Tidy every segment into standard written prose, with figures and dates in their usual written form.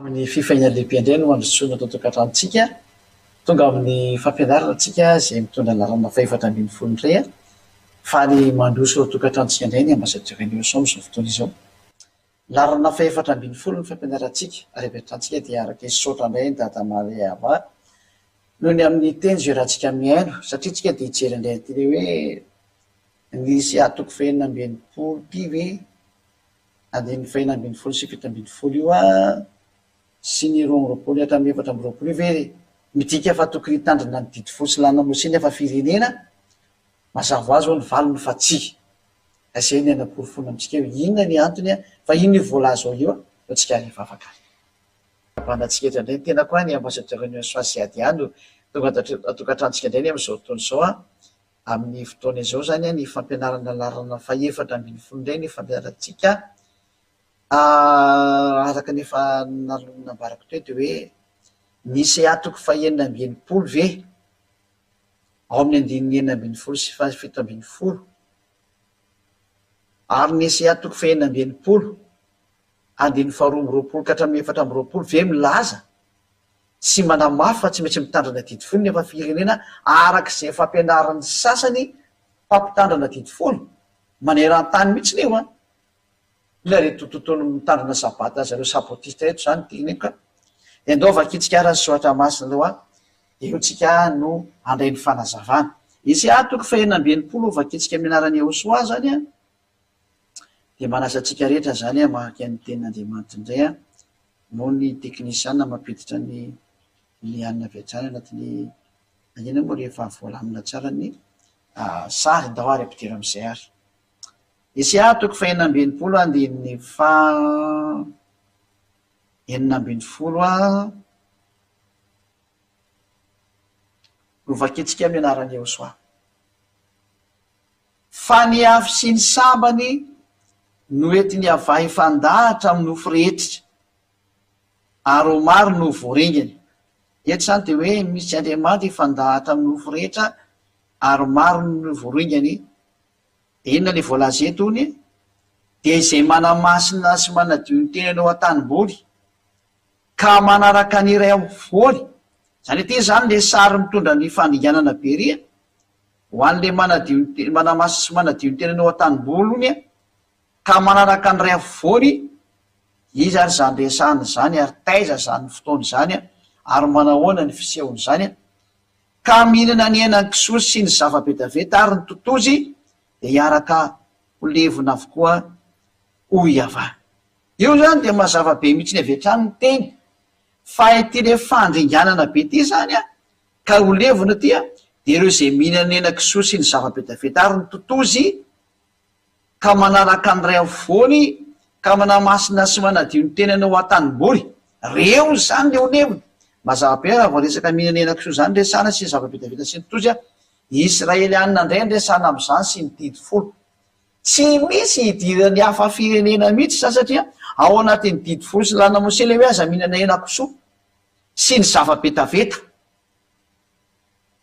Amin'ny fifaliana lehibe indray no handrosoana ato an-tokantranontsika. Tonga amin'ny fampianarana isika izay mitondra ny laharana fahefatra ambin'ny folo indray. Faly mandroso ao an-tokantranontsika indray ny Ambassadeur Nelson amin'izao fotoana izao. Laharana fahefatra ambin'ny folo ny fampianarantsika ary avy hatrany isika dia araka hisaotra indray an'i Dada Maria Ava noho ny amin'ny teny izay rahantsika mihaino satria isika dia hijery indray an'ity ilay hoe nisy atoko fahenina amby enimpolo ity ve? Andininy fahenina ambin'ny folo sy 17 io sy ny 22 hatramin'ny 24 io ve midika fa tokony hitandrina ny didy folo sy lalàna Mosesy nefa firenena? Mazava ho azy ho'a ny valiny fa tsia. Ka izay ny hanaporofoana amintsika hoe inona ny antony fa inona io voalaza ao io fa tsika ary hivavaka ary. Abanantsika eto indray ny tenako ny ambassadeur Union Soisiady ihany no tonga ato an-tokantranontsika indray ny amin'izao fotoana izao. Amin'ny fotoana izao izany ny fampianarana laharana fahefatra ambin'ny folo indray ny fampianarantsika. Araka ny efa nambarako teo dia hoe ny CA toko fahenina amby enimpolo ve ao amin'ny andininy 16 sy faha-17 ary ny CA toko fahenina amby enimpolo andininy faha-22 ka hatramin'ny 24 ve milaza sy manamafy fa tsy maintsy mitandrina didy folo nefa firenena araka izay fampianaran'ny sasany mpampitandrana didy folo maneran-tany mihitsy io an! Inona ireto tontolo mitandrina sabata zareo sabotista ireto izany teneniko ka! Dia ndao vakintsika ara ny soratra masina aloha dia eo tsika no handray ny fanazavana. Isaia toko fahenina amby enimpolo vakintsika amin'ny anaran'i Yehosoa izany an! Dia manasa antsika rehetra izany hamaky an'ny tenin'Andriamanitra indray an! Moa ny teknisiana mampiditra ny ny anona avy hatrany anatin'ny inona moa rehefa voalamina tsara ny sary, ndao ary ampidiro amin'izay ary. Isaia toko fahenina amby enimpolo andininy faha 16 no vakintsika amin'ny anaran'i Yehosoa. Fa ny afo sy ny sambany no entin'i Yavah hifandahatra amin'ny nofo rehetra, ary ho maro no ho voaringany. Eto izany dia hoe misy Andriamanitra hifandahatra amin'ny nofo rehetra, ary maro no ho voaringany. Dia inona ilay voalaza eto hono e? Dia izay manamasina sy manadio ny tenany ao an-tanimboly, ka manaraka ny iray afovoany. Izany hoe ity izany ilay sary mitondra ny fandringanana be ery e! Ho an'ilay manadio ny te-, manamasina sy manadio ny tenany ao an-tanimbolony ka manaraka ny ray afovoany, iza ary izany resahana izany ary taiza izany fotoana izany ary manahoana ny fisehon'izany? Ka mihinana ny henan-kisoa sy ny zava-betaveta ary ny totozy dia hiaraka ho levona avokoa hoy Yavah. Io izany dia mazava be mihitsiny avy hatrany ny teny fa ity le fandringanana be ity izany an, Ka ho levona aty an, dia ireo izay mihinana henan-kisoa sy ny zava-betaveta ary ny totozy, ka manaraka ny ray afovoany, ka manamasina sy manadio ny tenany ao an-tanimboly. Reo izany le ho levona. Mazava be raha vao resaka mihinana henan-kisoa izany resahana sy ny zava-betaveta sy ny totozy an. Israelianina indray ny resahana amin'izany sy ny didy folo. Tsy misy idiran'ny hafa firenena mihitsy izany satria ao anatin'ny didy folo sy lalàna Mosesy ilay hoe aza mihinana henan-kisoa. sy ny zava-betaveta.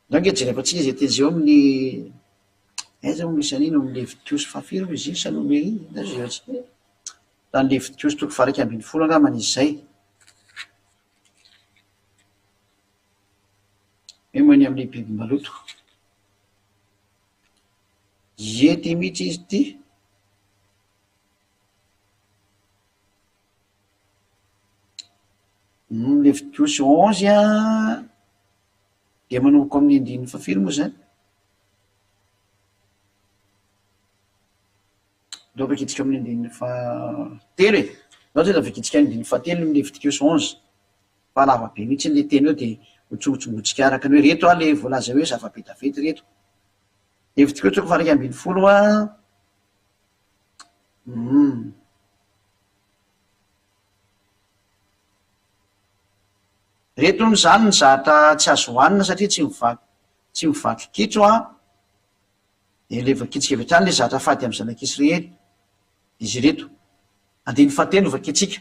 Ndao ange jerevantsika izay teny izay ao amin'ny, aiza moa misy an'iny, ao amin'ny Levitiosy fahafiry moa izy iny sa Nomery? Ndao jerevantsika e. Raha ny Levitiosy toko faha-11 angambany izy izay. Hoe moa ny amin'ny biby maloto. Ie, ty mihitsy izy ity. Levitiosy onze an, dia manomboka amin'ny andininy fahafiry moa izany? Ndao vakintsika amin'ny andininy fahatelo e! Ndao tonga dia vakintsika amin'ny andininy fahatelo ny Levitiosy onze, fa lava be mihitsy ilay teny eo dia ho tsongotsongointsika araka ny hoe ireto an ilay voalaza hoe zava-betaveta ireto. Levitiosy toko faha-11 an. Humm. Reto hono izany ny zahatra tsy azo hohanina satria tsy mivaky tsy mivaky kitro an! Dia ilay vakintsika avy hatrany ilay zahatra fady amin'ny zanak'Israely. Izy ireto. Andininy fahatelo no vakintsika.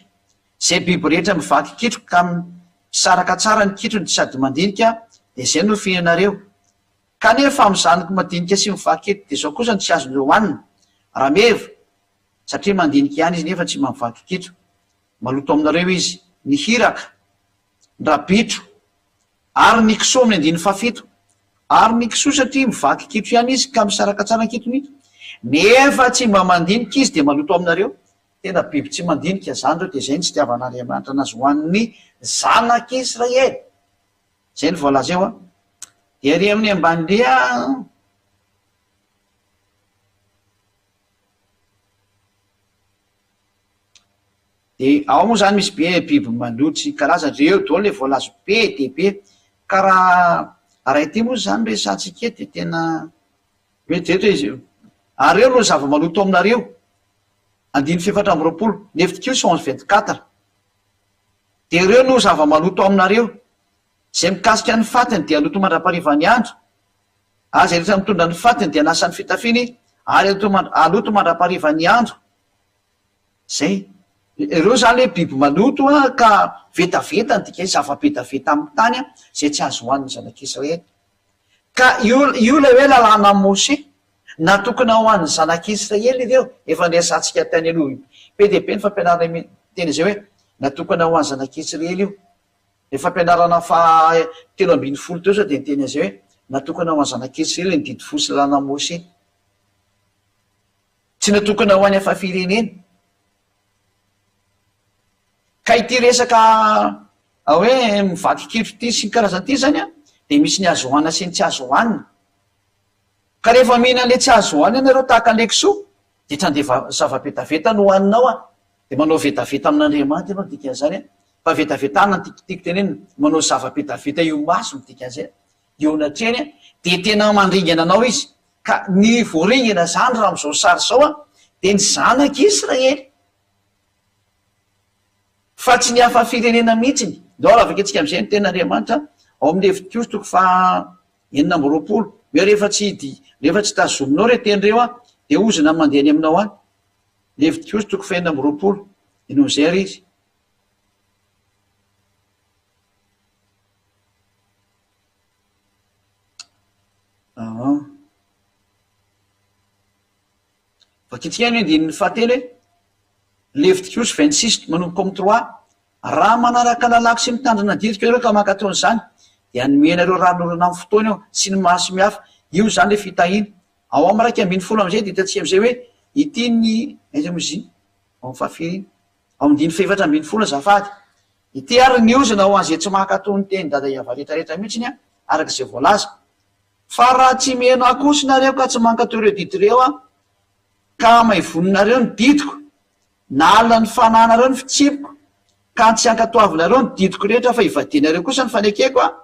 Izay biby rehetra mivaky kitro ka misaraka tsara ny kitrony sady mandinika dia izay no fihinanareo. Kanefa amin'ny zanako madinika sy mivaky kitro dia izao kosa no tsy azonareo hohanina. Rameva, satria mandinika ihany izy nefa tsy mamaky kitro. Maloto aminareo izy. ny hiraka, ny rabitro, ary ny kisoa amin'ny andininy fahafito. Ary ny kisoa satria mivaky kitro ihany izy ka misaraka tsara ny kitony, nefa tsy mba mandinika izy dia maloto aminareo. Tena biby tsy mandinika izany ireo dia izay no tsy itiavan'Andriamanitra anazy ho an'ny zanak'Israely. Izay no voalaza eo an. Dia ery amin'ny ambany indray an. Dia ao moa izany misy be biby maloto sy karazany, ireo daholo ilay voalaza be dia be. Ka raha raha ity moa izany resahantsika eto dia tena mety eto izy. Ary ireo no zava-maloto aminareo. Andininy fahefatra amby 24, Levitikosy 11 24. Dia ireo no zava-maloto aminareo. Izay mikasika ny fatiny dia haloto mandra-paharivan'ny andro, ary izay rehetra mitondra ny fatiny dia hanasa ny fitafiany ary haloto mandra-paharivan'ny andro. Izay. Ireo izany hoe biby maloto ka vetaveta ny dikany, zava-betaveta amin'ny tany izay tsy azo hohanin'ny zanak'Israely. Ka io io ilay hoe lalànan'i Moshe. Natokana ho an'ny zanak'Israely ireo. Efa niresahantsika tany aloha be dia be ny fampianarana miteny izay hoe natokana ho an'ny zanak'Israely io. Ilay fampianarana faha 13 teo izao dia niteny an'izay hoe natokana ho an'ny zanak'Israely ny didy folo sy lalànan'i Moshe. Tsy natokana ho an'ny hafa firenena. Ka ity resaka hoe mivaky kitro ity sy ny karazany ity izany an, dia misy ny azo hohanina sy ny tsy azo hohanina. Ka rehefa mihinana ilay tsy azo hohanina ianareo tahaka an'ilay kisoa, dia tsy handeha zava-betaveta no hohaninao an. Dia manao vetaveta amin'Andriamanitra ianao dikan'izany an. Fa vetavetana no tiako tenenina, manao zava-betaveta eo imaso no dikan'izay, eo anatrehany an, dia tena mandringana anao izy. Ka ny voaringana izany raha amin'izao sary izao an, dia ny zanak'Israely. Fa tsy ny hafa firenena mihitsiny. Ndao ary avakintsika amin'izay ny tenin'Andriamanitra ao amin'ny Levitikosy toko faha 26. Hoe rehefa tsy rehefa tsy tazominao ireo teny ireo an, dia ozona mandeha any aminao any. Levitikosy toko faha 26. Eny amin'izay ary izy. Aa. Vakintsika ihany ny andininy fahatelo e. Levitikosy 26 manomboka amin'ny trois. Raha manaraka lalàko sy mitandrina ny didiko ianareo ka mankatò an'izany, dia hanome anareo ranonorana amin'ny fotoany aho sy ny maro samihafa. Io izany ilay fitahiana. Ao amin'ny 11 amin'izay dia hitantsika amin'izay hoe ity ny, aiza moa izy iny? Ao amin'ny fahafiry iny? Ao amin'ny andininy fahefatra ambinifolo azafady. Ity ary ny ozona ho an'izay tsy mankatò ny tenin'i Dada Yavah rehetrarehetra mihitsiny araka izay voalaza. Fa raha tsy mihaino ahy kosa nareo ka tsy mankatò ireo didy ireo aho, ka hamaivoninareo ny didiko, na alina ny fanahinareo ny fitsipiko, ka tsy hankatoavinareo ny didiko rehetra fa hivadianareo kosa ny fanekeko aho,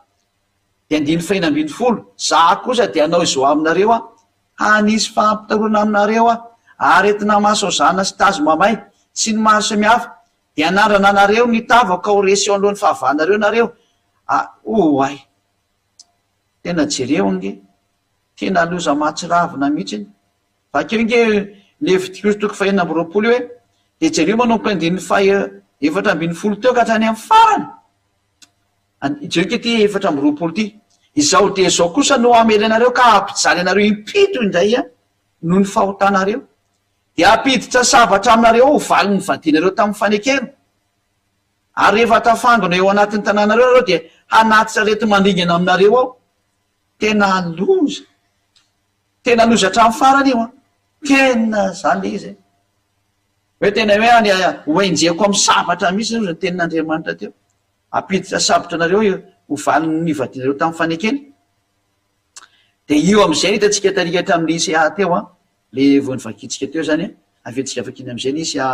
dia andininy fahena 16, Izaho kosa dia hanao izao aminareo aho, hanisy fampitahorana aminareo aho, aretina mahasaozana sy tazo mamay, sy ny maro samihafa, dia hanandrana anareo ny tavako ka ho resy eo anoloan'ny fahavalonareo nareo, a, oay! Tena jereo ange! Tena loza mahatsiravina mihitsy. Vakio ange Levitikosy toko fahenina amby 20 io e! Dia jereo manomboka andininy faha 14 teo ka hatrany amin'ny farany. Jereo ange ity 24 ity. Izao dia izao kosa no hamely anareo ka hampijaly anareo impito indray noho ny fahotanareo. Dia hampiditra sabatra aminareo ho valin'ny vadianareo tamin'ny fanekena. Ary rehefa tafangona eo anatin'ny tanànareo nareo dia hanatitra areti-mandringana aminareo aho. Tena loza. Tena loza hatramin'ny farany io an. Tena zany le izy e. Hoe tena hoe any ho enjehiko amin'ny sabatra mihitsy ny tenin'Andriamanitra teo. Hampiditra sabatra anareo ho valin'ny nivadianareo tamin'ny fanekena. Dia io amin'izay no hitantsika tarika hatramin'ny ICA teo an. Le vao novakintsika teo zany an. Averintsika vakiana amin'izay ny ICA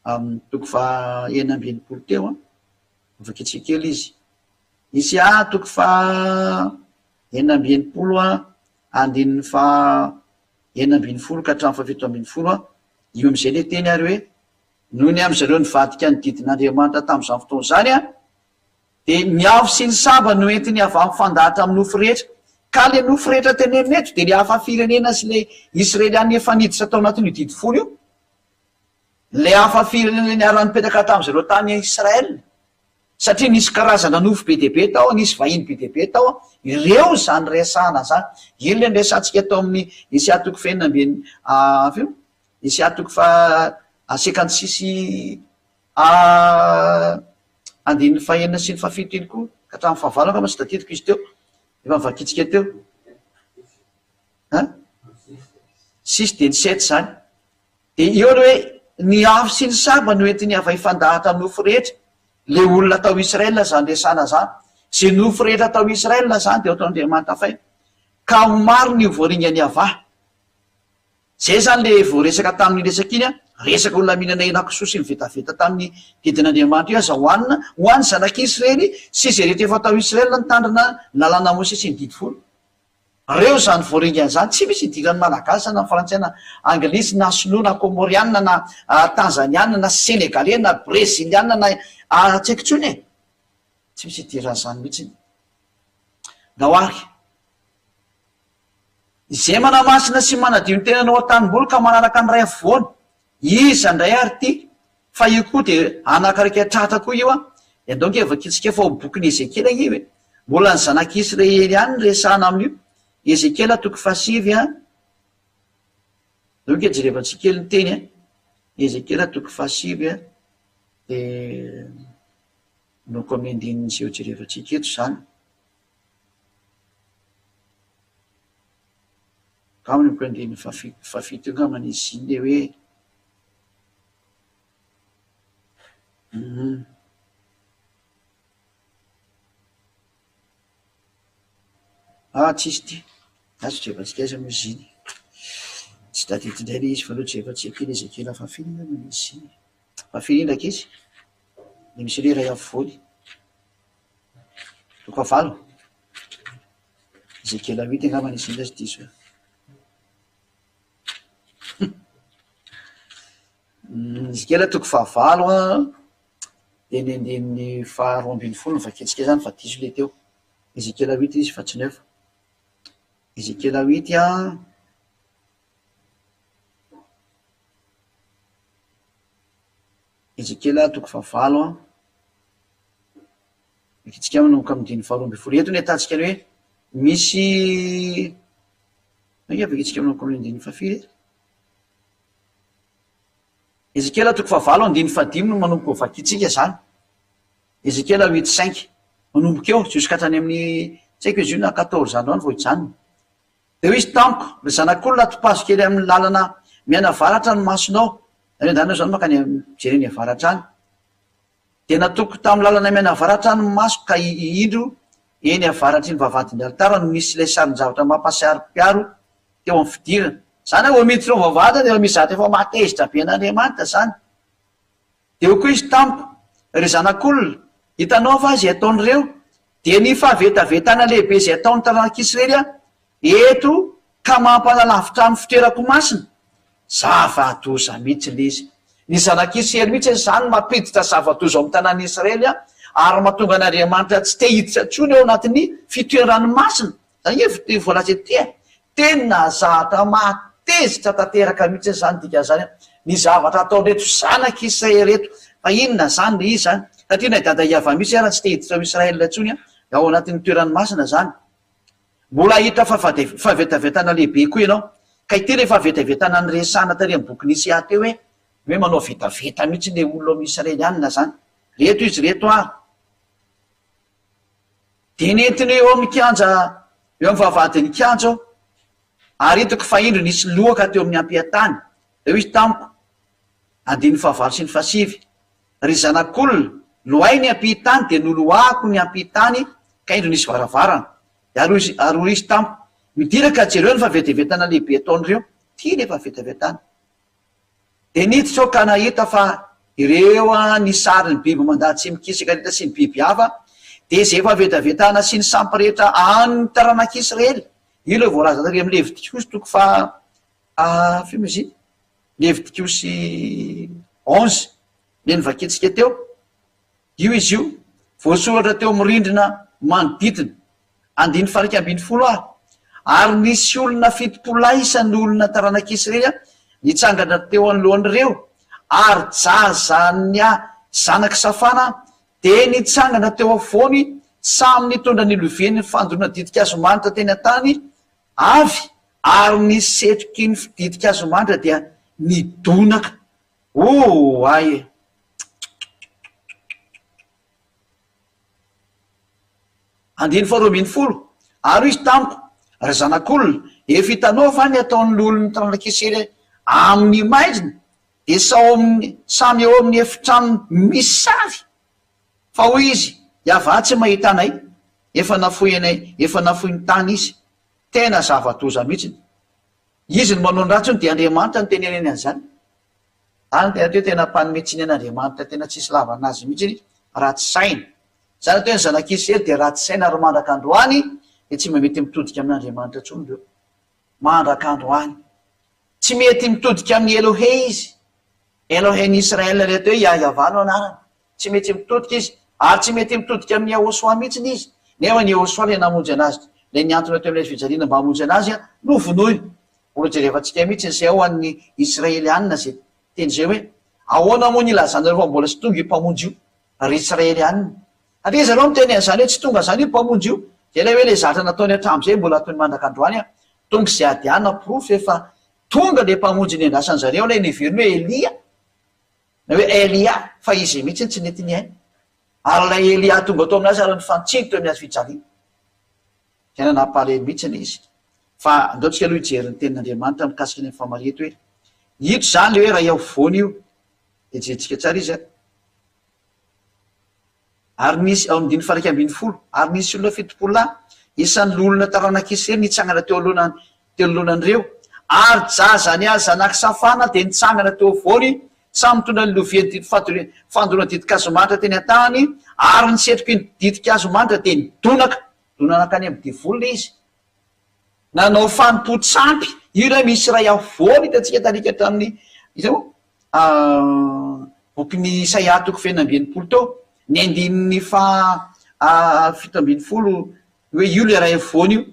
amin'ny toko faha 66 teo an, vakintsika kely izy. Isa toko faha 66 an, andininy faha 16 ka hatramin'ny faha 17 an, io amin'izay ilay teny ary hoe, noho ny amin-dry zareo nivadika ny didin'Andriamanitra tamin'izany fotoana izany an, dia ny afo sy ny saba no entiny avy amin'ny fandahatra amin'ny nofo rehetra. Ka ilay nofo rehetra tenenina eto dia ilay hafa firenena sy ilay Israeliana efa niditra tao anatin'io didy folo io. Ilay hafa firenena niara-nipetraka tamin-dry zareo tany Israël, satria nisy karazana nofo be dia be tao, nisy vahiny be dia be tao, ireo izany resahana izany. Iny ilay niresahantsika tao amin'ny Isaia toko fahenina amby enina, firy? Isaia toko faha cinquante six. Andininy fahenina sy ny fahafito iny koa, ka hatramin'ny fahavalo angamba tsy tadidiko izy teo, efa novakintsika teo. An? Six dia ny sept izany. Dia eo ilay hoe ny afo sy ny saba no entin'i Yaveh hifandahatra amin'ny nofo rehetra, ilay olona tao Israel izany resahana izany. Izay nofo rehetra tao Israel izany dia ataon'Andriamanitra fay. Ka ho maro ny ho voaringan'i Yavah. Zay zany le voaresaka tamin'iny resaka iny an, resaka olona mihinana henakisoa sy mivetaveta tamin'ny didin'Andriamanitra io aza hohanina ho an'ny zanak'Israely sy izay rehetra efa tao Israel nitandrina ny lalàna Mosesy sy ny didy folo. Reo zany voaringana zany, tsy misy idiran'ny Malagasy na Frantsay na Anglisy na Sinoa na Komorianina na Tanzaniana na Senegaley na Breziliana na tsy haiko intsony e! Tsy misy idiran'izany mihitsy. Ndao ary. Izay manamasina sy manadio ny tenany ao an-tanimboly ka manaraka ny ray afovoany. Iza indray ary ity? Fa io koa dia anakaraika tratra koa io an! Dia andao ange vakintsika fa ao amin'ny bokin'i Ezekiela ange io e! Mbola ny zanak'Israely ihany no resahana amin'io. Ezekiela toko fahasivy an! Andao ange jerevantsika kely ny teny an! Ezekiela toko fahasivy an! Dia noko amin'ny andininy izay ho jerevantsika eto izany. Angamba ny andininy fahafito eo angamba izy iny le hoe hum. Ah tsisy ity, lasa jerevantsika aiza moa izy iny. Tsy tadidy indray le izy fa aleo jerevantsika kely Ezekiela fahafiry angamba izy iny. Fahafiry iny rankizy? Le misy hoe iray afovoany. Toko fahavalo. Ezekiela huit angamba nisy indray tsy diso aho. Ezekiela toko fahavalo an, dia ny andininy faharoa ambin'ny folo no vakintsika izany fa diso ilay teo. Ezekiela huit izy fa tsy neuf. Ezekiela huit an. Ezekiela toko fahavalo an. Vakintsika manomboka amin'ny andininy faharoa ambin'ny folo. Eto no ahitantsika ny hoe misy Ainga vakintsika manomboka amin'ny andininy fahafiry eto. Ezekiela toko fahavalo andininy fahadimy no manomboka ho vakintsika izany. Ezekiela huit cinq. Manomboka eo jusqu'à hatrany amin'ny tsy haiko izy io na quatorze andro any vao hijanona. Dia hoy izy tamiko, Ry zanak'olona, topazo kely amin'ny lalana mianavaratra ny masonao. Izany hoe ndana izany mankany mijery any avaratra any. Dia natoko tamin'ny lalana mianavaratra ny masoko ka indro eny avaratry ny vavahadin'ny alitara no nisy ilay sarin-javatra mampahasaropiaro teo amin'ny fidirana. Izany hoe vao miditra ao vavahady dia efa misy zavatra efa mahatezitra be an'Andriamanitra izany. Dia hoy koa izy tamiko, Ry zanak'olona, hitanao va izay ataon'ireo? Dia ny fahavetavetana lehibe izay ataon'ny taranak'Israely aho eto ka mampanalavitra ahy ny fitoerako masina? Zava-doza mihitsy ilay izy. Ny zanak'Israely mihitsy izany mampiditra zava-doza ao amin'ny tanàn'i Israely ary mahatonga an'Andriamanitra tsy te hiditra intsony ao anatin'ny fitoerany masina. Zany ange ity voalaza ity e! Tena zatra mahatezitra tanteraka mihitsy izany dikan'izany ny zavatra ataon'ireto zanak'i Israel ireto. Fa inona izany le izy izany? Satria na i Dada Yavah mihitsy ara tsy te hiditra ao Israel intsony ao anatin'ny toerany masina izany. Mbola hahita fahavetavetana lehibe koa ianao. Ka ity ilay fahavetavetana niresahana tary amin'ny bokin'i Isaia teo hoe, ny hoe manao vetaveta mihitsy ilay olona ao amin'ny Israelianina izany. Reto izy ireto ary. Dia nentiny eo amin'ny kianja, eo amin'ny vavahadin'ny kianja aho, ary hitako fa indro nisy loaka teo amin'ny ampiantany. Dia hoy izy tamiko, andininy fahavalo sy ny fahasivy, Ry zanak'olona, lohay ny ampihitany, dia noloahako ny ampihitany, ka indro nisy varavarana. Dia ary hoy izy, ary hoy izy tamiko, Midira ka jereo ny fahavetavetana lehibe ataon'ireo. Ity ilay fahavetavetana. Dia niditra aho ka nahita fa ireo ny sarin'ny biby mandady sy mikisaka rehetra sy ny biby hafa, dia izay efa vetavetana sy ny sampy rehetra an'ny taranak'Israely. Io ilay voalaza tary amin'ny Levitikosy toko faha firy moa izy iny? Levitikosy onze, ilay novakintsika teo. Io izy io, voasoratra teo amin'ny rindrina manodidina. Andininy faha 11 a Ary nisy olona 70 lahy isan'ny olona taranak'Israely nitsangana teo anoloan'ireo, ary Jazania zanak'i Safana dia nitsangana teo afovoany, samy nitondra ny loviany fandoroana ditin-kazo manitra teny an-tany avy, ary ny setroky ny ditin-kazo manitra dia nidonaka. Oay e! Andininy faharoa ambin'ny folo, Ary hoy izy tamiko, Ry zanak'olona, efa hitanao va ny ataon'ny loholon'ny taranak'Israely amin'ny maizina, dia sao amin'ny, samy eo amin'ny efitranony misy sary? Fa hoy izy, Yavah tsy mahita anay, efa nafoy anay, efa nafoy ny tany izy. Tena zava-doza mihitsy. Izy no manao ny ratsy hono dia Andriamanitra no teneneny an'izany. Any ny tena atao hoe tena mpanome tsiny an'Andriamanitra tena tsisy lavana azy mihitsy, ratsy saina. Izany atao hoe ny zanak'Israely dia ratsy saina ary mandraka androany dia tsy mba mety mitodika amin'Andriamanitra intsony ireo. Mandraka androany. Tsy mety mitodika amin'i Elohe izy. Elohen'i Israel ilay atao hoe Yah-Yavah no anarany. Tsy mety mitodika izy. Ary tsy mety mitodika amin'i Yahoshuah mihitsy izy. Nefa ny Yahoshuah ilay namonjy anazy, ilay nihantona teo amin'ilay fijaliana mba hamonjy anazy, novonoiny. Mbola jerevantsika mihitsy izay ao an'ny Israelianina izay teny izay hoe, Ahoana moa ny ilazanareo fa mbola tsy tonga io Mpamonjy io, ry Israelianina? Satria zareo miteny an'izany hoe tsy tonga izany io Mpamonjy io. Dia ilay hoe ilay zatra nataony hatramin'izay mbola ataony mandraka androany, tonga izay adiana porofo efa tonga ilay Mpamonjy niandrasan-jareo, ilay neveriny hoe Elia, na hoe Elia, fa izy mihitsy tsy nety nihaino. Ary ilay Elia tonga tao aminazy ary nifantsiny teo amin'ny hazo fijaliana. Tena nampalahelo mihitsy ilay izy. Fa andao tsika aloha hijery ny tenin'Andriamanitra mikasika ny famaria eto hoe, ito izany ilay hoe ray afovoany io, dia jerentsika tsara izy an. Ary nisy, ao amin'ny andininy faha-11, ary nisy olona 70 lahy, isan'ny loholona taranak'i Isiraely nitsangana teo anoloana teo anoloanan'ireo, ary Jazania zanak'i Safana dia nitsangana teo afovoany, samy nitondra ny lovian'ny didy fadore fandoroana ditin-kazo manitra teny an-tanany, ary ny setroky ny ditin-kazo manitra dia nidonaka, dona nankany amin'ny devoly ilay izy. Nanao fanompoan-tsampy, io ilay misy iray afovoany hitantsika tariaka hatramin'ny, iza moa? Bokin'i Isaia toko fahenina amby 60 teo, ny andininy faha 17, hoe io ilay iray afovoany io.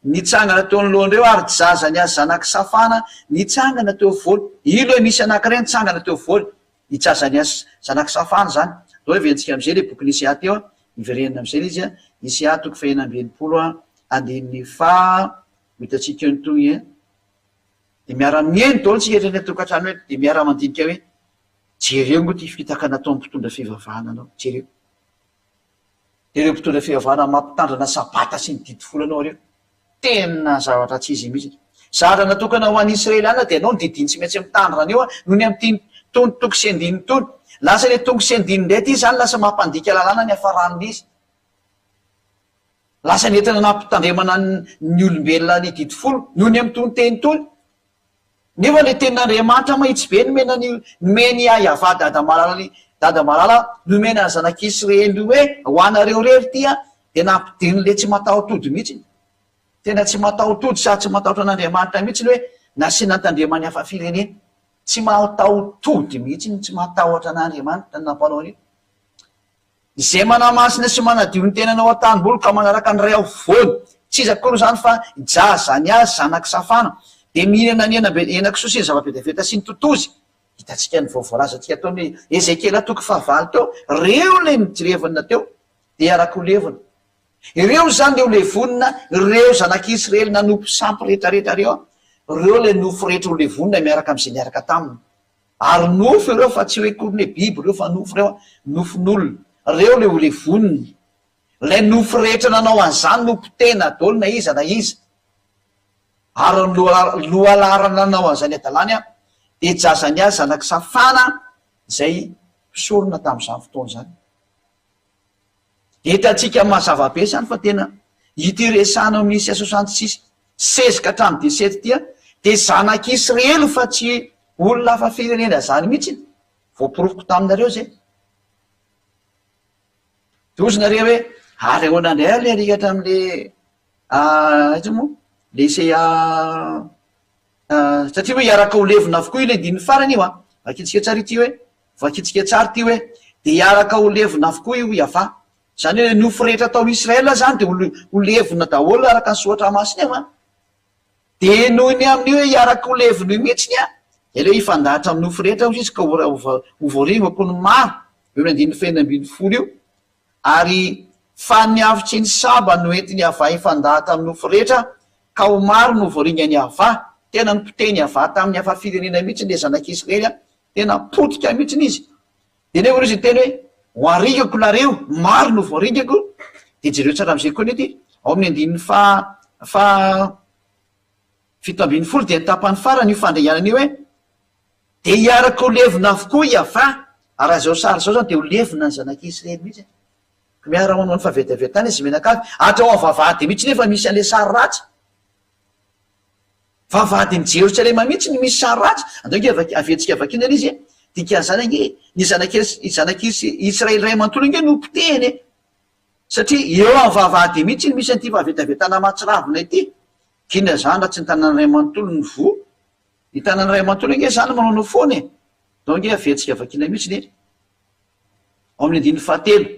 Nitsangana teo anoloan'ireo ary Jazania zanak'i Safana nitsangana teo afovoany. Io ilay misy anankiray nitsangana teo afovoany. I Jazania zanak'i Safana izany. Andao heverintsika amin'izay ilay bokin'i Isaia teo an. Hiverenana amin'izay ilay izy an. Isaia toko fahenina amby 60 an, andininy faha, ho hitantsika eo ny tohiny an. Dia miara-mihaino daholo isika rehetra any an-tokantrano eny, dia miara-mandinika hoe, jereo moa ity fitaka nataon'ny mpitondra fivavahana anao, jereo. Dia ireo mpitondra fivavahana mampitandrana sabata sy ny didy folo anao ireo. Tena zavatra tsy izy mihitsy. Zavatra natokana ho an'ny Israeliana dia anao ny didiny tsy maintsy mitandrina an'io noho ny amin'ity tony toko sy andininy itony. Lasa ilay toko sy andininy indray ity izany lasa mampandika lalàna ny hafaran'ilay izy. Lasa nentina nampitandremana ny olombelona ny didy folo noho ny amin'itony teny itony. Nefa ilay tenin'Andriamanitra mahitsy be nomena ny nomen'i Yavah dada malala dada malala nomena ny zanak'Israely hoe ho anareo irery ity an, dia nampidirin'ilay tsy mataho-tody mihitsy. Tena tsy mataho-tody sady tsy matahotra an'Andriamanitra mihitsy ny hoe nasiana nitandreman'ny hafa firenena. Tsy mataho-tody mihitsy ny tsy matahotra an'Andriamanitra ny nampanao an'io. Izay manamasina sy manadio ny tenany ao an-tanimboly ka manaraka ny ray afovoany, tsy iza akory izany fa i Jazania zanak'i Safana, dia mihinana ny hena henakisoa sy ny zava-betaveta sy ny totozy. Hitantsika ny vao voalazantsika teo amin'ny Ezekiela toko fahavalo teo, ireo ilay nijirevina teo dia hiaraka ho levona. Ireo izany ilay ho levonina, ireo zanak'Israely nanompo sampy rehetrarehetra ireo, ireo ilay nofo rehetra ho levonina miaraka amin'izay niaraka taminy. Ary nofo ireo fa tsy hoe akory ny hoe biby ireo fa nofo ireo an, nofon'olona. Ireo ilay ho levoniny. Ilay nofo rehetra nanao an'izany no potehina daholo na iza na iza. Ary ny lohalaharana nanao an'izany hadalany an, dia Jazania zanak'i Safana izay mpisorona tamin'izany fotoana izany. Hitantsika mazava be izany fa tena ity resahana ao amin'ny Isa 66 16 ka hatramin'ny 17 ity dia zanak'Israely fa tsy olona hafa firenena izany mihitsy. Voaporofoko taminareo izay. Dia hozy nareo hoe ary ahoana indray ary ilay alika hatramin'ilay aiza moa? Ilay Isaia satria hoe hiaraka ho levona avokoa ilay andininy farany io an. Vakintsika tsara ity hoe Vakintsika tsara ity hoe, Dia hiaraka ho levona avokoa io Yavah. Izany hoe ny nofo rehetra tao Israel izany dia ho levona daholo araka ny soratra masina io an. Dia noho ny amin'io hoe hiaraka ho levona io mihitsiny an, dia aleo hifandahatra amin'ny nofo rehetra hozy izy ka ho voaringako ny maro, eo amin'ny andininy fahenina 16 io. Ary fa ny afitry ny saba no entin'i Yavah hifandahatra amin'ny nofo rehetra, ka ho maro no voaringan'i Yavah. Tena nopotehin'i Yavah tamin'ny hafa firenena mihitsy ilay zanak'Israely an. Tena potika mihitsiny izy. Dia nefa izy niteny hoe, Ho aringako nareo, maro no voaringako. Dia jereo tsara amin'izay koa anie ity, ao amin'ny andininy faha faha 17 dia ny tapany farany io fandringanana io hoe, Dia hiaraka ho levona avokoa i Yavah, ary raha izao sary izao izany dia ho levona ny zanak'i Israely mihitsy e. Miara-manao ny fahavetavetana izy mianakavy, hatrao amin'ny vavahady mihitsy nefa misy an'ilay sary ratsy. Vavahadin'i Jerosalema mihitsy no misy sary ratsy. Andao ange vaky, averintsika vakiana ilay izy e. Dikan'izany ange, ny zanak'i, zanak'i Israely iray manontolo ange no potehiny e. Satria eo amin'ny vavahady mihitsy no misy an'ity fahavetavetana mahatsiravina ity. K'inona izany raha tsy ny tanàna iray manontolo no voa? Ny tanàna iray manontolo ange izany manaonao foana e. Andao ange averintsika vakiana mihitsy ny e. Ao amin'ny andininy fahatelo.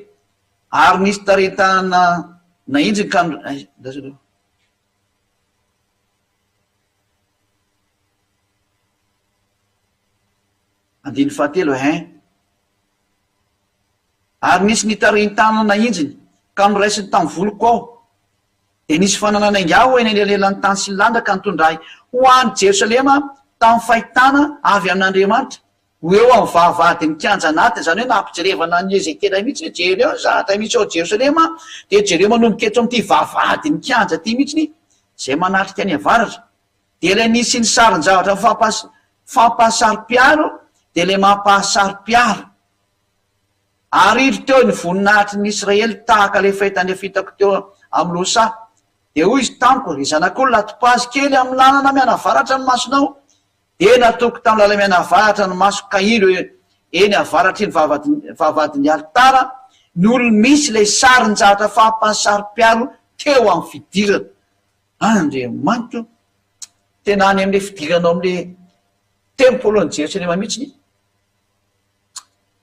Ary nisy tarehin-tanana nahinjiny ka, ay, andraso aloha. Andininy fahatelo, hein. Ary nisy nitarehin-tanana nahinjiny, ka noraisiny tamin'ny voloko aho. Dia nisy fanana nainga ahy ho eny anelanelan'ny tany sy ny lanitra ka nitondra ahy ho any Jerosalema tamin'ny fahitana avy amin'Andriamanitra, ho eo amin'ny vavahadin'ny kianja anatiny, izany hoe nampijerevana an'i Ezekiela mihitsy hoe jereo ny zavatra misy ao Jerosalema, dia jereo manomboka eto amin'ity vavahadin'ny kianja ity mihitsy izay manatrika any avaratra. Dia ilay nisy ny sarin-javatra fampahasaro-piaro dia ilay mampahasaro-piaro. Ary indro teo ny voninahitry ny Israely tahaka ilay fahitana efa hitako teo amin'ny lohasaha. Dia hoy izy tamiko, Ry zanak'olona, atopazy kely amin'ny lalana mianavaratra ny masonao, Dia natoky tamin'ny lala-mianavaratra ny masoko ka indro eny avaratry ny vavahadin'ny alitara ny olo-misy ilay sarin-javatra fampahasaro-piaro teo amin'ny fidirana. Andriamanitra o! Tena any amin'ilay fidirana ao amin'ilay tempolin'i Jerosalema mihitsy ny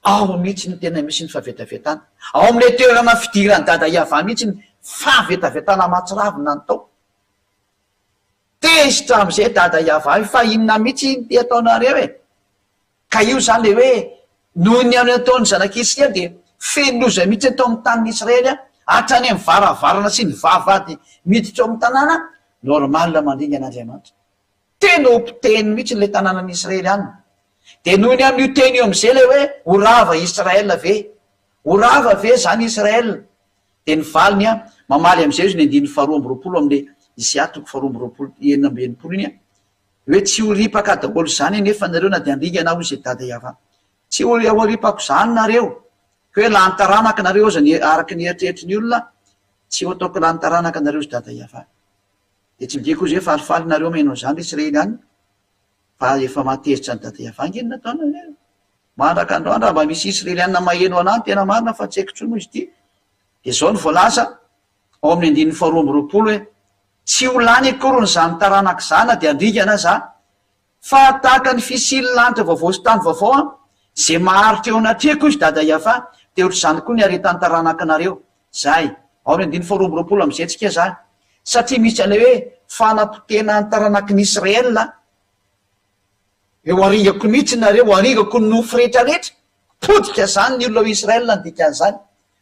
ao mihitsy ny tena misy ny fahavetavetana. Ao amin'ilay toerana fidiran'i Dada Yavah mihitsy ny fahavetavetana mahatsiravina ny tao. Tezitra amizay dada Yavah io fa inona mitsy ity ataonareo e! Ka io zany le hoe noho ny amin'ny ataon'ny zanak'Israely dia feno loza mitsy ny tao amin'ny tanin'i Israely hatrany amin'ny varavarana sy ny vavahady miditra ao amin'ny tanàna, normal mandringana Andriamanitra. Tena ho potehiny mitsy ilay tanànan'i Israely any. Dia noho ny amin'io teny io amizay le hoe ho rava Israel ve? Ho rava ve zany Israel? Dia ny valiny an, mamaly amin'izay izy ny andininy faharoa amby 20 amin'ilay Isaia toko faharoa amby 20, 66 iny an, hoe tsy ho ripaka daholo izany anefa nareo na dia handringana aho hoy izay Dada Yavah. Tsy ho ho ripako izany nareo, ka hoe lany taranaka nareo aza ny araka ny eritreritry ny olona, tsy ho ataoko lany taranaka nareo hoy Dada Yavah. Dia tsy midika hoy izy hoe falifaly nareo maheno an'izany ry Israely any, fa efa mahatezitra an'i Dada Yavah ange ny nataonareo. Mandraka androany raha mba misy Israeliana maheno anah ny tena marina fa tsy haiko intsony moa izy ity dia izao no voalaza ao amin'ny andininy faha 22 hoe tsy ho lany akory ny zany taranaka izany na dia handringana aza fa tahaka ny fisian'ny lanitra vaovao sy tany vaovao an izay maharitra eo anatrehako izy dada Yafa dia ohatr'izany koa ny haretan'ny taranakanareo zay ao amin'ny andininy faha 22 amin'izay tsika zany satria misy an'ilay hoe fanapotehana ny taranaky ny Israel Eo aringako mihitsy nareo, aringako ny nofo rehetra rehetra, potika zany ny olona ao Israel ny dikan'izany,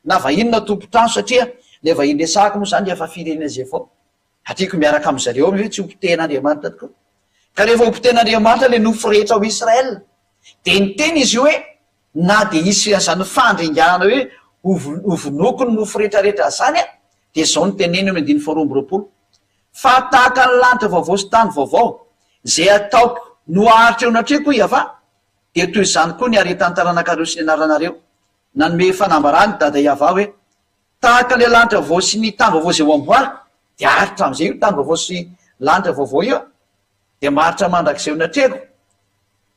na vahiny na tompon-trano satria le vahiny resahako moa zany efa firenena izay vao atriko miaraka amin zareo hoe tsy ho potehin'Andriamanitra tokoa. Ka rehefa ho potehin'Andriamanitra le nofo rehetra ao Israel de niteny izy io hoe na de hisy an'izany fandringanana hoe ho vonoiko ny nofo rehetra rehetra zany an, de zao no teneniny eo amin'ny andininy faha 22, Fa tahaka ny lanitra vaovao sy tany vaovao, izay ataoko no haharitra eo anatrehako, hoy Yavah, dia toy izany koa ny haretan'ny taranakareo sy ny anaranareo. Nanome fanambarana i Dada Yavah hoe, Tahaka ilay lanitra vaovao sy ny tany vaovao izay ho amboariko, dia haharitra amin'izay io tany vaovao sy lanitra vaovao io, dia maharitra mandrakizay eo anatrehako.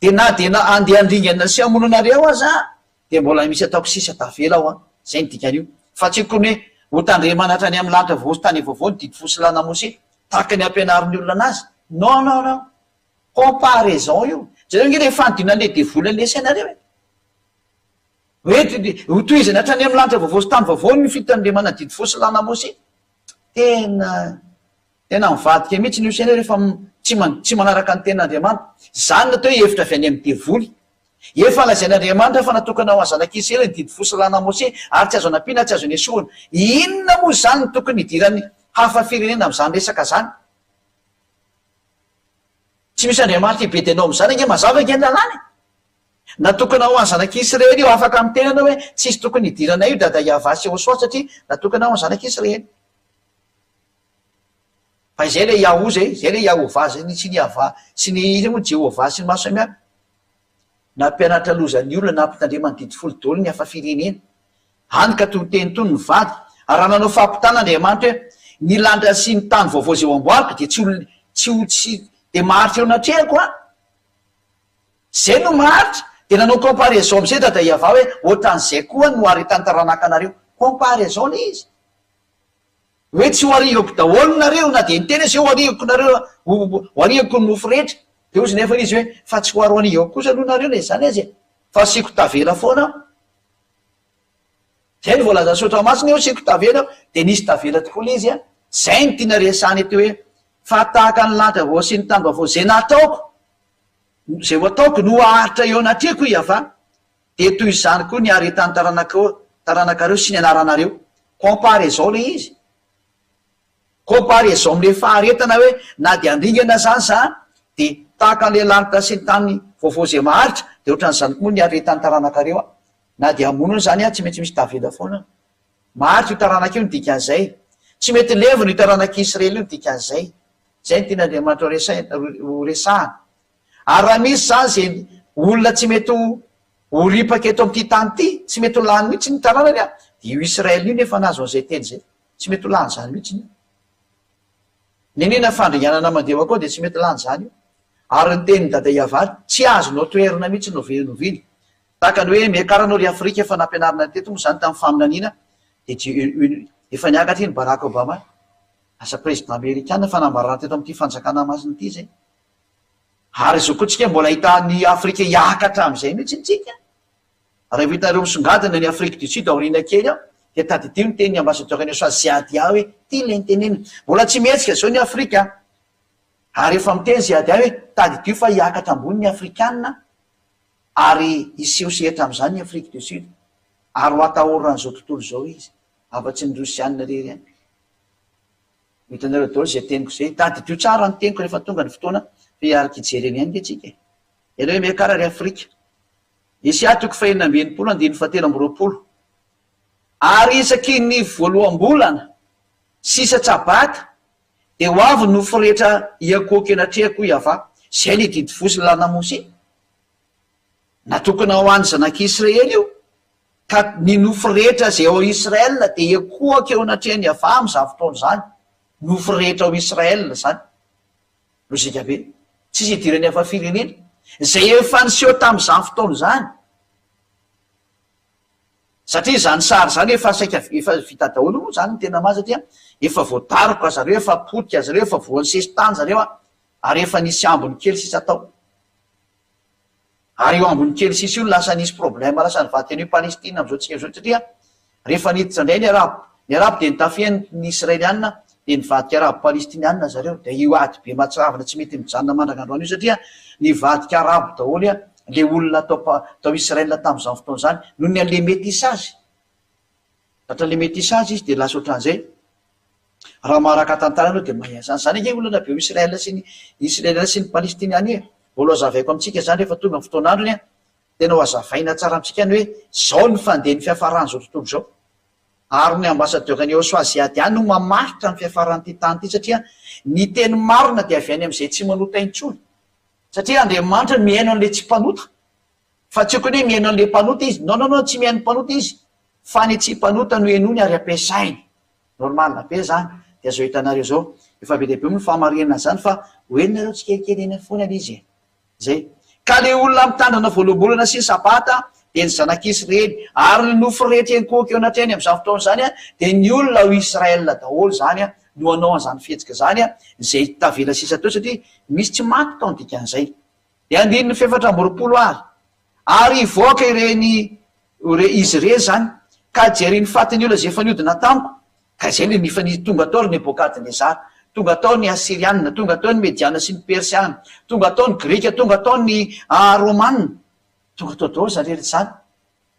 Dia na dia na handeha handringana sy hamono anareo aza aho, dia mbola misy ataoko sisa tavela ao an! Zay ny dikan'io. Fa tsy tokony hoe ho tandremana hatrany amin'ny lanitra vaovao sy tany vaovao ny didy fo sy lalana Mosesy, tahaka ny ampianarin'ny olona anazy. Non, non, non. Comparaison io. Jereo ange ilay fanodinan'ilay devoly an'ilay sainareo e! Hoe ho tohizana hatrany amin'ny lanitra vaovao sy tany vaovao ny fitandremana didy fo sy lalana Mosesy. Tena. Tena mivadika mihitsy ny saina rehefa tsy tsy manaraka ny tenin'Andriamanitra. Izany no atao hoe hevitra avy any amin'ny devoly. Efa lazain'Andriamanitra fa natokana ho an'ny zanak'Israely ny didy fo sy lalàna Mosesy ary tsy azo anampiana tsy azo nesorina. Inona moa izany no tokony hidiran'ny hafa firenena amin'izany resaka izany? Tsy misy Andriamanitra hibedy anao amin'izany ange mazava ange ny lalàna e! Natokana ho an'ny zanak'Israely io. Afaka miteny ianao hoe tsisy tokony hidiranay io Dada Yavah sy Yehosua satria natokana ho an'ny zanak'Israely. Fa izay ilay Yahoo izay, izay ilay Yahovah izay, sy ny Yavah sy ny iza moa Jehovah sy ny maro samihafa. Nampianatra loza ny olona nampitandremany didy folo daholo ny hafa firenena. Hany ka toy teny toy ny mivady. Ary raha nanao fampitana Andriamanitra hoe, Ny lanitra sy ny tany vaovao izay ho amboariko dia tsy ho tsy ho tsy dia maharitra eo anatrehako an! Izay no maharitra. Dia nanao comparaison amin'izay Dada Yavah hoe, ohatran'izay koa no haharetan'ny taranaka anareo. Comparaison ilay izy. Hoe tsy ho arihako daholo nareo na dia niteny aza hoe ho arihako nareo ho arihako ny nofo rehetra dia hozy nefa izy hoe fa tsy ho aroanihako kosa aloha nareo na izany aza e fa asiako tavela foana aho zay no voalazan'ny soratra masina hoe asiako tavela aho dia nisy tavela tokoa ilay izy a zay no tiana resahana eto hoe fa tahaka ny lanitra vao sy ny tany vaovao zay nataoko zay ho ataoko no haharitra eo anatrehako i Yavah Dia toy izany koa ny haretan'ny taranakao, taranakareo sy ny anaranareo. Comparaison ilay izy. Comparaison amin'ilay faharetana hoe na dia handringana izany za dia tahaka an'ilay lanitra sy ny tany vaovao izay maharitra dia ohatran'izany koa ny haretan'ny taranakareo an. Na dia hamono aza izany an, tsy maintsy misy tavela foana. Maharitra io taranaka io ny dikan'izay. Tsy mety levona io taranak'i Israely io ny dikan'izay. Izay no tian'Andriamanitra ho resahina, ho resahana. Ary raha misy izany izay olona tsy mety ho ho ripaka eto amin'ity tany ity, tsy mety ho lany mihitsy ny taranany an, dia io Israel io nefa nahazo an'izay teny izay. Tsy mety ho lany izany mihitsy io. Nenena fandringanana mandeha ho akao dia tsy mety lany izany io. Ary ny tenin'i Dada Iavary, tsy azonao toherina mihitsy na oviana na oviana. Tahaka ny hoe miakara anao ry Afrika efa nampianarina teto moa izany tamin'ny faminaniana, dia efa niakatra iny Barack Obama, lasa président amerikana, fanambarana teto amin'ity fanjakana masina ity izay. Ary izao koa tsika mbola hahita ny Afrika hiakatra amin'izay mihitsy tsika. Raha hitanareo misongadina ny Afrique du Sud aoriana kely ao dia tadidio ny tenin'ny ambassadeur an'i Swaziadia hoe ity ilay niteneniny. Mbola tsy mihetsika izao ny Afrika ary efa miteny Ziadia hoe tadidio fa hiakatra ambony ny Afrikana ary hiseho sehatra amin'izany ny Afrique du Sud ary ho atahoran'izao tontolo izao izy afa-tsy ny Rosiana irery ihany. Ho hitanareo daholo izay teniko izay. Tadidio tsara ny teniko rehefa tonga ny fotoana fa hiaraka hijery eny ihany nge tsika e. Ianao hoe miakara ry Afrika. Esia toko fahenina amby 60 andininy fahatelo amby 20. Ary isaky ny voaloham-bolana sy isa-tsabata dia ho avy ny nofo rehetra hiankohoka eny anatrehako hoy Yavah. Izay ilay didy fo sy lalàna Mosesy. Natokana ho an'ny zanak'Israely io. Ka ny nofo rehetra izay ao Israel dia hiankohoka eo anatrehan'i Yavah amin'izany fotoana izany. Nofo rehetra ao Israel izany. Lojika be. Tsisy idiran'ny hafa firenena. Izay efa niseho tamin'izany fotoana izany. Satria izany sary izany efa saika efa vita daholo moa izany ny tena marina satria efa voadaroka zareo, efa potika zareo, efa voan'ny sesitany zareo ary efa nisy ambiny kely sisa tao. Ary io ambiny kely sisa io no lasa nisy problème lasa nivadika an'io Palestine amin'izao tsika izao satria rehefa niditra indray ny arabo, ny arabo dia nitafihany ny israeliana dia nivadika arabo palestiniana zareo dia io ady be mahatsiravina tsy mety mijanona mandraka androany io satria nivadika arabo daholo le olona tao tao Israël tamin'izany fotoana izany noho ny an'le métissage tratra le métissage izy dia lasa ohatran'izay Raha maharaka tantara ianao dia mahay an'izany. Izany ange olana be ao Israël sy ny Israël sy ny Palestiniana io e. Mbola ho hazavaiko amintsika izany rehefa tonga ny fotoan'androny an. Tena ho hazavaina tsara amintsika ny hoe izao ny fandehan'ny fiafaran'izao tontolo izao. Ary ny ambassadeur an'i Yahoshuah Ziad no mamaritra ny fiafaran'ity tany ity satria ny teny marina dia avy any amin'izay tsy manota intsony. Satria Andriamanitra mihaino an'ilay tsy mpanota. Fa tsy okony hoe mihaino an'ilay mpanota izy. Non non non tsy mihaino mpanota izy fa ny tsy mpanota no henoiny ary ampiasainy. Normal be zany. Dia zao hitanareo zao. Efa be dia be moa ny fahamarinana an'izany fa ho henonareo tsikelikely eny foana ilay izy e. Zay. Ka le olona mitandrina voaloham-bolana sy ny sabata dia ny zanak'Israely. Ary ny nofo rehetra hiankohoka eo anatrehany amin'izany fotoana izany dia ny olona ao Israel daholo izany no hanao an'izany fihetsika izany izay tavela sisa teo satria misy tsy maty tao ny dikan'izay. Dia andininy fahefatra amby 20 ary. Ary hivoaka ireny ore izy ireny izany, ka hijery ny fatin'ny olona izay efa niodina tamiko, ka izay ilay efa ni tonga tao ry Nebokadnezara, tonga tao ny Asyriana, tonga tao ny Mediana sy ny Persiana, tonga tao ny Grika, tonga tao ny Romana, tonga tao daholo izany rehetra izany.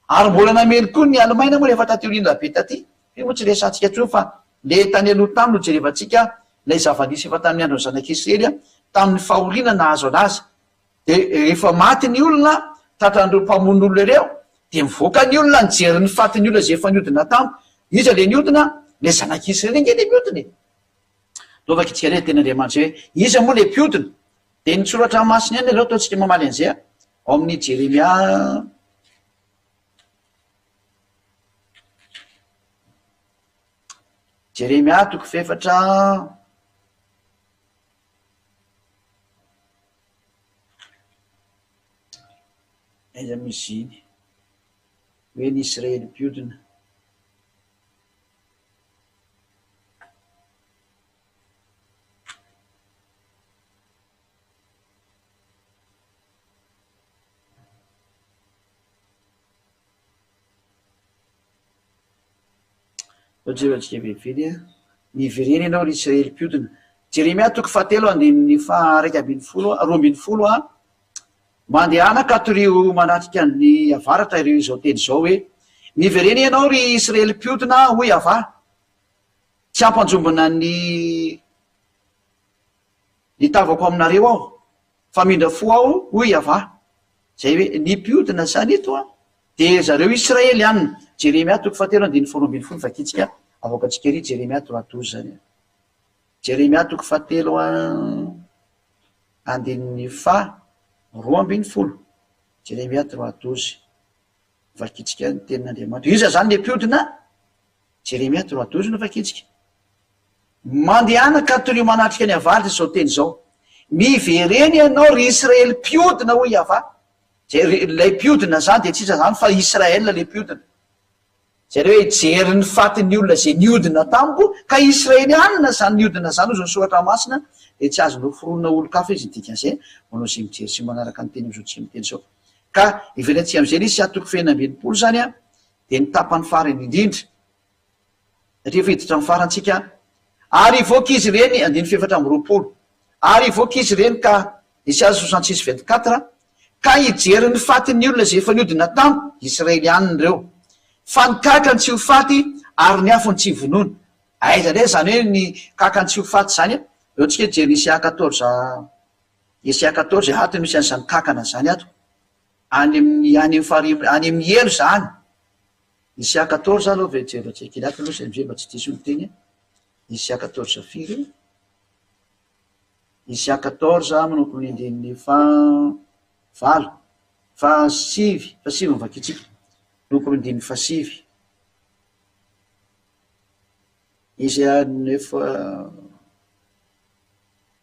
Ary mbola namely koa ny Alemaina moa rehefa taty aoriana be taty. Io moa tsy resahantsika intsony fa le tany aloha tany no jerevantsika ilay zava-nisy efa tamin'ny andron'ny zanak'Israely tamin'ny fahoriana nahazo anazy. Dia rehefa maty ny olona Tratran'ireo mpamono olona ireo, dia mivoaka ny olona nijery ny fatin'ny olona izay efa niodina tamiko. Iza ilay niodina? Ilay zanak'Israely ange ilay miodina e! Ataovako itsika indray ny tenin'Andriamanitra hoe, iza moa ilay mpiodina? Dia ny soratra masina ihany aloha ataontsika mamaly an'izay ao amin'ny Jeremia. Jeremia toko fahefatra. Aiza moa izy iny? Hoe ny Israely mpiodina. Jerentsika vetivety a. Miverena ianao ry Israely mpiodina. Jeremia toko fahatelo andininy faha 11, 12 a. Mandehana ka torio manatrika ny avaratra ireo izao teny izao hoe, Miverena ianao ry Israely mpiodina, hoy Yavah. Tsy hampanjombona ny ny tavako aminareo aho, fa hamindra fo aho, hoy Yavah. Izay hoe ny mpiodina izany eto an, dia zareo Israeliana. Jeremia toko fahatelo andininy faharoa ambinifolo vakintsika, avoakantsika ery Jeremia trois douze izany an. Jeremia toko fahatelo an. Andininy faha 12, Jeremia trois 12. Vakintsika ny tenin'Andriamanitra. Iza izany ilay mpiodina? Jeremia trois 12 no vakintsika. Mandehana ka torio manatrika ny avaratra izao teny izao. Miverena ianao ry Israely mpiodina hoy Yavah. Izay ilay mpiodina izany dia tsy iza izany fa Israel ilay mpiodina. Jereo hoe hijery ny fatin'ny olona izay niodina tamiko, ka Israelianina izany niodina izany hozy ny soratra masina, dia tsy azo noforonina olon-kafa izy, ny dikan'izay, manao izay mijery sy manaraka ny teny amin'izao tsy miteny izao. Ka ivelantsika amin'izay ilay izy, atoko feno 66 izany an, dia ny tapany farany indrindra, satria efa hiditra amin'ny farany tsika, ary hivoaka izy ireny, andininy faha 24, ary hivoaka izy ireny ka, Isaia 66 24, Ka hijery ny fatin'ny olona izay efa niodina tamiko, Israelianina ireo. Fa ny kakany tsy ho faty ary ny afony tsy vonoina. Aiza indray izany hoe ny kakany tsy ho faty izany e? Eo tsika hijery Isaia 14, Isaia 14, ato no misy an'izany kakana izany ato. Any amin'ny, any amin'ny farihy, any amin'ny helo izany. Isaia 14 aloha ve jerentsika kely ato aloha izay amizay mba tsy diso ny teny. Isaia 14 firy? Isaia 14 manomboka amin'ny andininy faha valo, faha sivy, faha sivy no vakintsika, manomboka amin'ny andininy faha sivy. Isaia neuf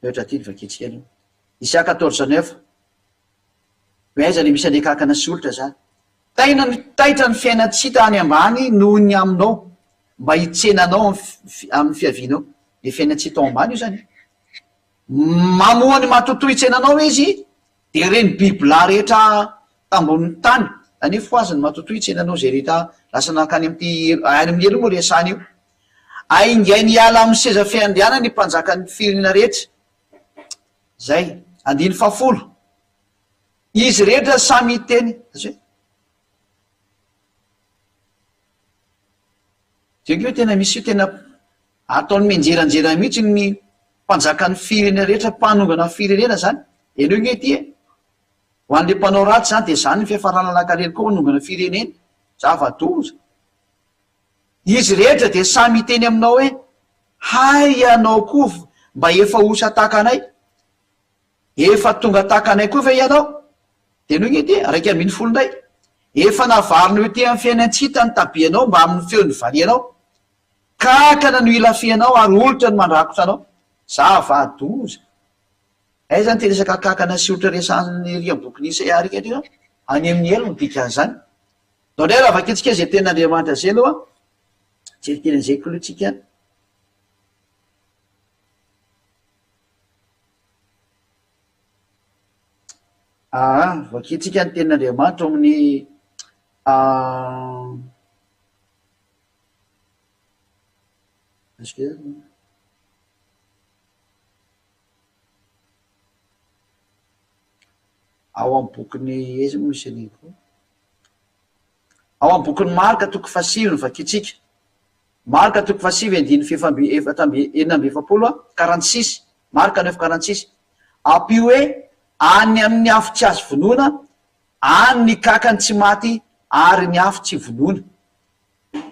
mihoatra aty no vakintsika aloha. Isaia 14 neuf, hoe aiza le misy an'Ekakana sy olitra zany? Taina ny taitra ny fiainan-tsy hita any ambany noho ny aminao, mba hitsena anao amin'ny fiavianao. Le fiainan-tsy hita ao ambany io zany e. Mamoha ny matotoa hitsena anao izy, dia ireny bibilahy rehetra tambonin'ny tany, zany hoe fohazy ny matotoa hitsena anao izay rehetra lasa nankany amin'ity helo, any amin'ny helo moa resahana io. Aingainy hiala amin'ny seza fiandrianany ny mpanjakan'ny firenena rehetra. Zay. Andininy fahafolo. Izy rehetra samy hiteny, zay. Zay nge tena misy io tena ataony mianjeranjera mihitsy ny mpanjakan'ny firenena rehetra, mpanongana firenena zany. Henoy nge ity e. Ho an'le mpanao ratsy zany dia zany ny fiafarana lankalely koa manongana firenena. Zava-doza. Izy rehetra dia samy hiteny aminao hoe, Hay ianao koa mba efa osa tahaka anay. Efa tonga tahaka anay koa ve ianao? Dia noho ity, 11 indray, Efa navarina ho ety amin'ny fiainan-tsy hita ny tabianao mbamin'ny feon'ny valianao. Kankana no ilafihanao ary olitra no mandrakotra anao. Zava-doza! Aiza ity resaka kankana sy olitra resahan'ny ery amin'ny bokin'i Isaia ery ry? Any amin'ny helo no dikan'izany. Ndao indray raha vakintsika izay tenin'Andriamanitra izay aloha. Jery kely an'izay k'aloha tsika. Aa, vakintsika ny tenin'Andriamanitra ao amin'ny Ao amin'ny bokin'ny, aiza moa misy an'iny koa? Ao amin'ny bokin'i Marka toko fahasivy no vakintsika. Marka toko fahasivy andininy fahefa amby efatra amby 46 a, 46, Marka neuf 46. Ampio hoe any amin'ny afo tsy azo vonoina. Any ny kakany tsy maty ary ny afo tsy vonoina.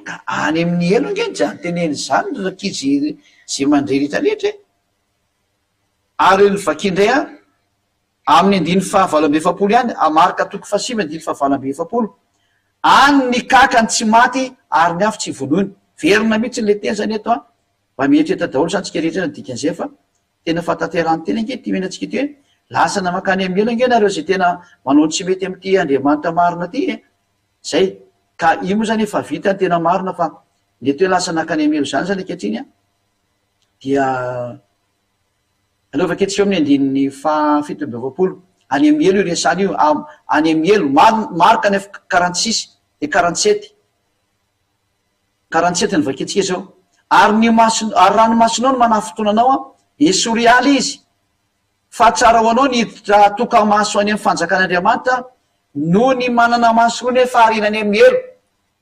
Ka any amin'ny helo ange ny zany teneny izany ry rankizy ze mandre rehetra rehetra e! Ary ny vaky indray an, amin'ny andininy faha 48 ihany, Marka toko faha sivy andininy faha 48, Any ny kakany tsy maty ary ny afo tsy vonoina. Verina mihitsy le teny zany eto an, mba mieritreritra daholo zany tsika rehetra ny dikan'izay fa tena fahatanterahan'ny teny ange ity omena antsika ity hoe, lasa namakany amin'ny helo ange nareo ze tena manao ny tsy mety amin'ity Andriamanitra marina ity e! Zay. Ka io moa zany efa vita ny tena marina fa mety hoe lasa nankany amin'ny helo zany zany ankehitriny an, dia aleo vaketsika eo amin'ny andininy faha 47, any amin'ny helo io resahana io, any amin'ny helo, Marc 9 46 et 47, 47 no vaketsika izao, ary ny maso, ary raha ny masonao no manafintohina anao an, esory hiala izy, Fa tsara ho anao ny hiditra toka-maso any amin'ny fanjakan'Andriamanitra noho ny manana maso roa nefa ariana any amin'ny helo.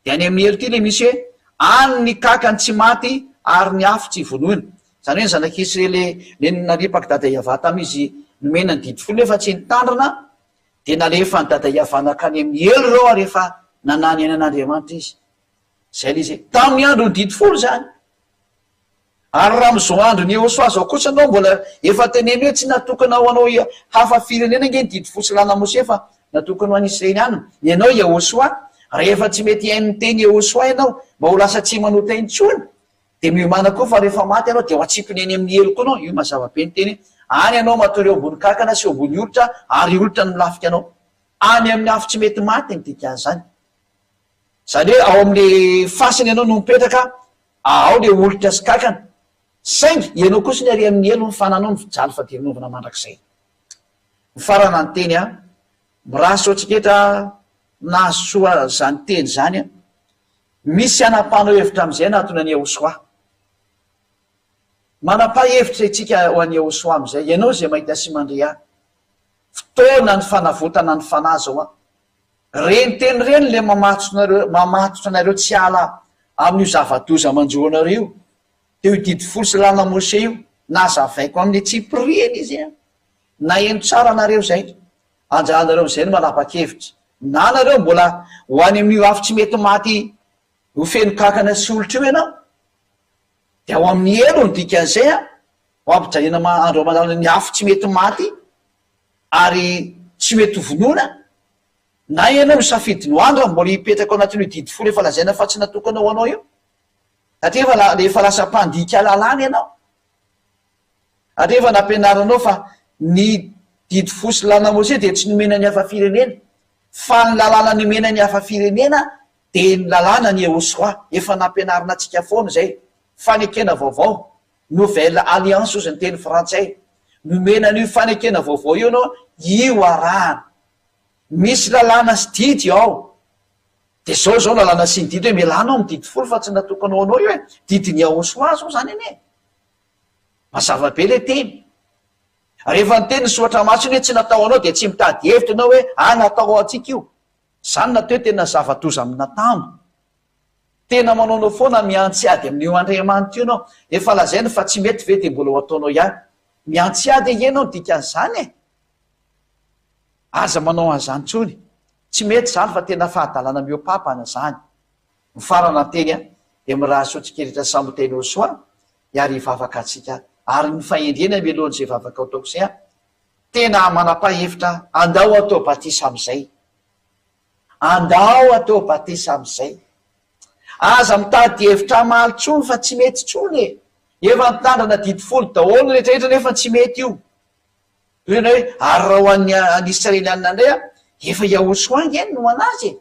Dia any amin'ny helo ity ilay misy hoe, any ny kakany tsy maty ary ny afo tsy vonoina. Izany hoe ny zanak'Israely le naripak'i Dada Yavah tamin'izy nomena ny didy folo nefa tsy nitandrina dia nalefan'i Dada Yavah nankany amin'ny helo ireo ary efa nanany aina an'Andriamanitra izy. Izay ilay izy hoe, tamin'ny andron'ny didy folo izany. Ary raha amin'izao andron'i Yehosua izao kosa ianao mbola efa teneno hoe tsy natokana ho anao hafa firenena ange ny didy fo sy lalàna Mose fa natokana ho an'i Israely ihany. Ianao Yehosua, rehefa tsy mety hihaino ny teny Yehosua ianao mba ho lasa tsy manota intsony dia miomàna koa fa rehefa maty ianao dia ho atsipiny any amin'ny helo koa ianao, io mazava be ny teny hoe any ianao matory eo ambony kankana sy eo ambony olitra ary olitra no milafika anao. Any amin'ny afo tsy mety maty ny dikan'izany. Izany hoe ao amin'ilay fasana ianao no mipetraka Ao le olitra sy kakana. Saingy ianao kosa ny ary amin'ny helo ny fananao mijaly fadiranovana mandrakizay. Mifarana ny teny an. Mirary soa antsika eto an. Nahazo soa izany teny izany an. Misy hanapahanao hevitra amin'izay hanatona an'i Yahoshuah. Manapaha hevitra isika ho an'i Yahoshuah amin'izay. Ianao izay mahita sy mandre ahy. Fotoana ny fanavotana ny fanahy izao an. Reny teny ireny le mamatotra mamatotra anareo tsy hiala amin'io zava-doza manjo anareo io, teo io didy folo sy lalana Mose io, nazavaiko amin'ny antsipiriany izy an! Naheno tsara nareo izay, anjaranareo amin'izay no manapa-kevitra, na nareo mbola ho any amin'io afo tsy mety maty ho feno kankana sy olitra io ianao, dia ao amin'ny helo ny dikan'izay an, ho ampijaliana andro aman'alina ny afo tsy mety maty, ary tsy mety ho vonoina, na ianao misafidy ny ho andro mbola hipetraka ao anatin'io didy folo efa lazaina fa tsy natokana ho anao io, satria efa efa lasa mpandika lalàna ianao, ary efa nampianarinao fa ny didy folo sy lalàna Mosesy dia tsy nomena ny hafa firenena, fa ny lalàna nomena ny hafa firenena dia ny lalàna ny Yehosua, efa nampianarina antsika foana izay, fanekena vaovao. Nouvelle alliance ozy ny teny frantsay. Nomena an'io fanekena vaovao io ianao, io arahana. Misy lalàna sy didy ao. Dia zao zao lalàna sy ny didy hoe mialà anao amin'ny didy folo fa tsy natokana ho anao io e. Didin'i Yahoshuah zao zany anie e. Mazava be le teny. Rehefa niteny ny soratra masina hoe tsy natao ho anao dia tsy mitady hevitra ianao hoe ah natao ho antsika io. Zany natao hoe tena zava-doza amin'atambo. Tena manaonao foana miantsy ady amin'io Andriamanitra io ianao. Efa lazainy fa tsy mety ve dia mbola ho ataonao ihany. Miantsy ady ange ianao ny dikan'izany e! Aza manao an'izany intsony. Tsy mety izany fa tena fahadalana mihoa-papana izany. Mifarana ny teny an, dia mirary soa antsika rehetra samy ho teny Osoa ary hivavaka antsika ary ny fahendrena mialohan'izay vavaka ataoko izay an, tena manapa-hevitra andao atao batisa amin'izay. Andao atao batisa amizay. Aza mitady hevitra hamaly tsony fa tsy mety tsony e! Efa nitandrina didy folo daholo ny rehetra rehetra nefa tsy mety io. Toy ny hoe ary raha ho an'ny an'ny Israelianina indray an, efa Yahoshuah ange no anazy e!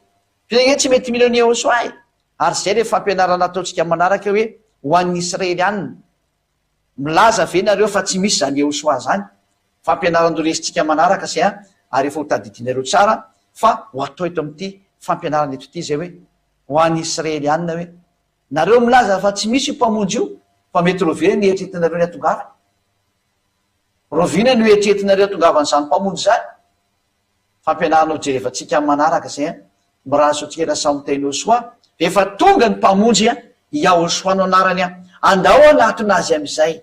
Toy ny hoe tsy mety mino an'i Yahoshuah e! Ary izay ilay fampianarana ataontsika manaraka hoe ho an'ny Israelianina. Milaza ve nareo fa tsy misy zany Yehosua zany? Fampianarana ho resintsika manaraka se a, ary efa ho tadidinareo tsara fa ho atao eto amin'ity fampianarana eto ity zay hoe, ho an'ny Israelianina hoe, nareo milaza fa tsy misy io Mpamonjy io, fa mety rahoviana no eritreretinareo ny hatongavany? Rahoviana no eritreretinareo hatongavan'izany Mpamonjy izany? Fampianarana ho jerevantsika amin'ny manaraka izay an! Mirary soa antsika raha samy miteny Yehosua, rehefa tonga ny Mpamonjy an, Yahoshuah no anarany an, andao hanatona Azy amin'izay,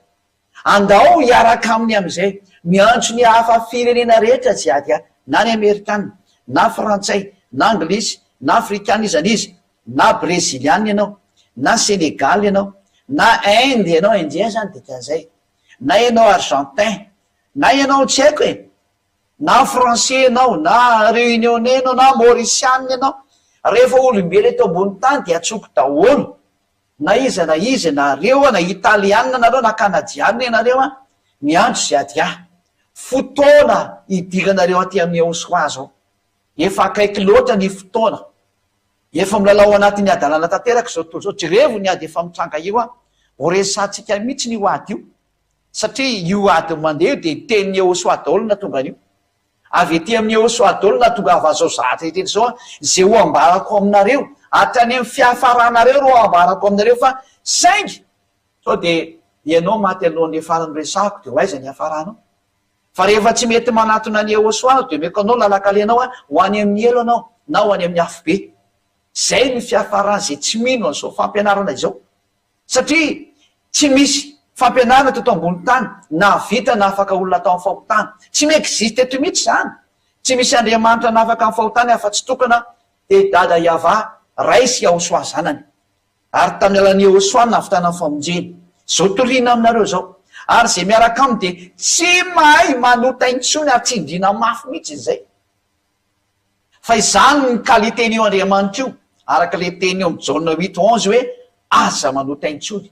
andao hiaraka Aminy amin'izay, miantso ny hafa firenena rehetra jiady an, na ny Amerikana, Na frantsay, na anglisy, na afrikana iza n'iza, na breziliana ianao, na senegaly ianao, na inde ianao, indien zany dikan'izay, na ianao argentin, na ianao tsy haiko e, na français ianao, na réunionnais ianao, na mauriciana ianao, rehefa olombelo eto ambony tany dia antsoiko daholo, na iza na iza, nareo a, na italiana nareo, na kanadiana ianareo a, miantso izay adiahy. Fotoana hidiranareo aty amin'ny Eoswa zao. Efa akaiky loatra ny fotoana. Efa milalao ao anatin'ny hadalana tanteraka izao tontolo izao. Jerevo ny ady efa mitranga io a. Ho resahantsika mihitsy io ady io. Satria io ady mandeha io dia tenin'i Yehosua daholo no nahatonga an'io. Avy ety amin'i Yehosua daholo no nahatongava an'izao zavatra rehetra izao an, izay ho ambarako aminareo. Hatrany amin'ny fiafaranareo ro ambarako aminareo fa saingy sao dia ianao maty alohan'ny hiafaran'ny resahako dia ho aiza ny hiafaranao? Fa rehefa tsy mety manatona an'i Yehosua aho dia omeko anao lalan-kalehanao an, ho any amin'ny helo ianao na ho any amin'ny afobe. Izay no fiafaran'izay tsy mino an'izao fampianarana izao. Satria tsy misy fampianarana teto ambony tany nahavita nahafaka olona tao amin'ny fahotana. Tsy mi-existe eto mihitsy izany. Tsy misy Andriamanitra nahafaka ny fahotany afa-tsy tokana dia Dada Yavah, Ray sy Yahosoa Zanany. Ary tamin'ny alalan'i Yahosoa no nahavitana ny famonjena. Izao toriana aminareo izao. Ary izay miaraka aminy dia tsy mahay manota intsony ary tsindriana mafy mihitsy izay. Fa izany ny qualité-n'io Andriamanitra io, araka ilay teny eo amin'ny Jaona huit onze hoe, aza manota intsony.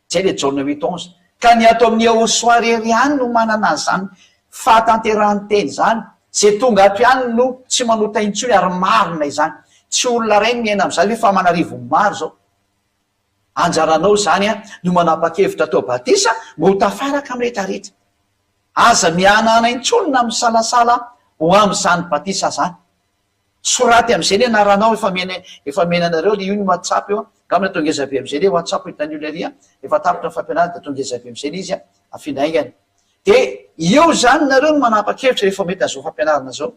Izay ilay Jaona huit onze. Ka ny ato amin'i Yahoshuah irery ihany no manana an'izany fahatanterahan'ny teny izany. Izay tonga ato ihany no tsy manota intsony ary marina izany. Tsy olona iray no miaina amin'izany fa aman'arivony maro izao. Anjaranao izany no manapa-kevitra atao batisa mba ho tafaraka amin'ny rehetrarehetra. Aza mihanahana intsony na misalasala ho amin'izany batisa izany. Soraty amin'izay ny anaranao, efa mena efa mena anareo le io ny whatsapp io an, angamba atao ngeza be amin'izay le whatsapp hitan'ny olona ery an, efa tapitra ny fampianarana dia atao ngeza be amin'izay le izy an, afindra haingana. Dia eo izany nareo no manapa-kevitra rehefa mety an'izao fampianarana izao.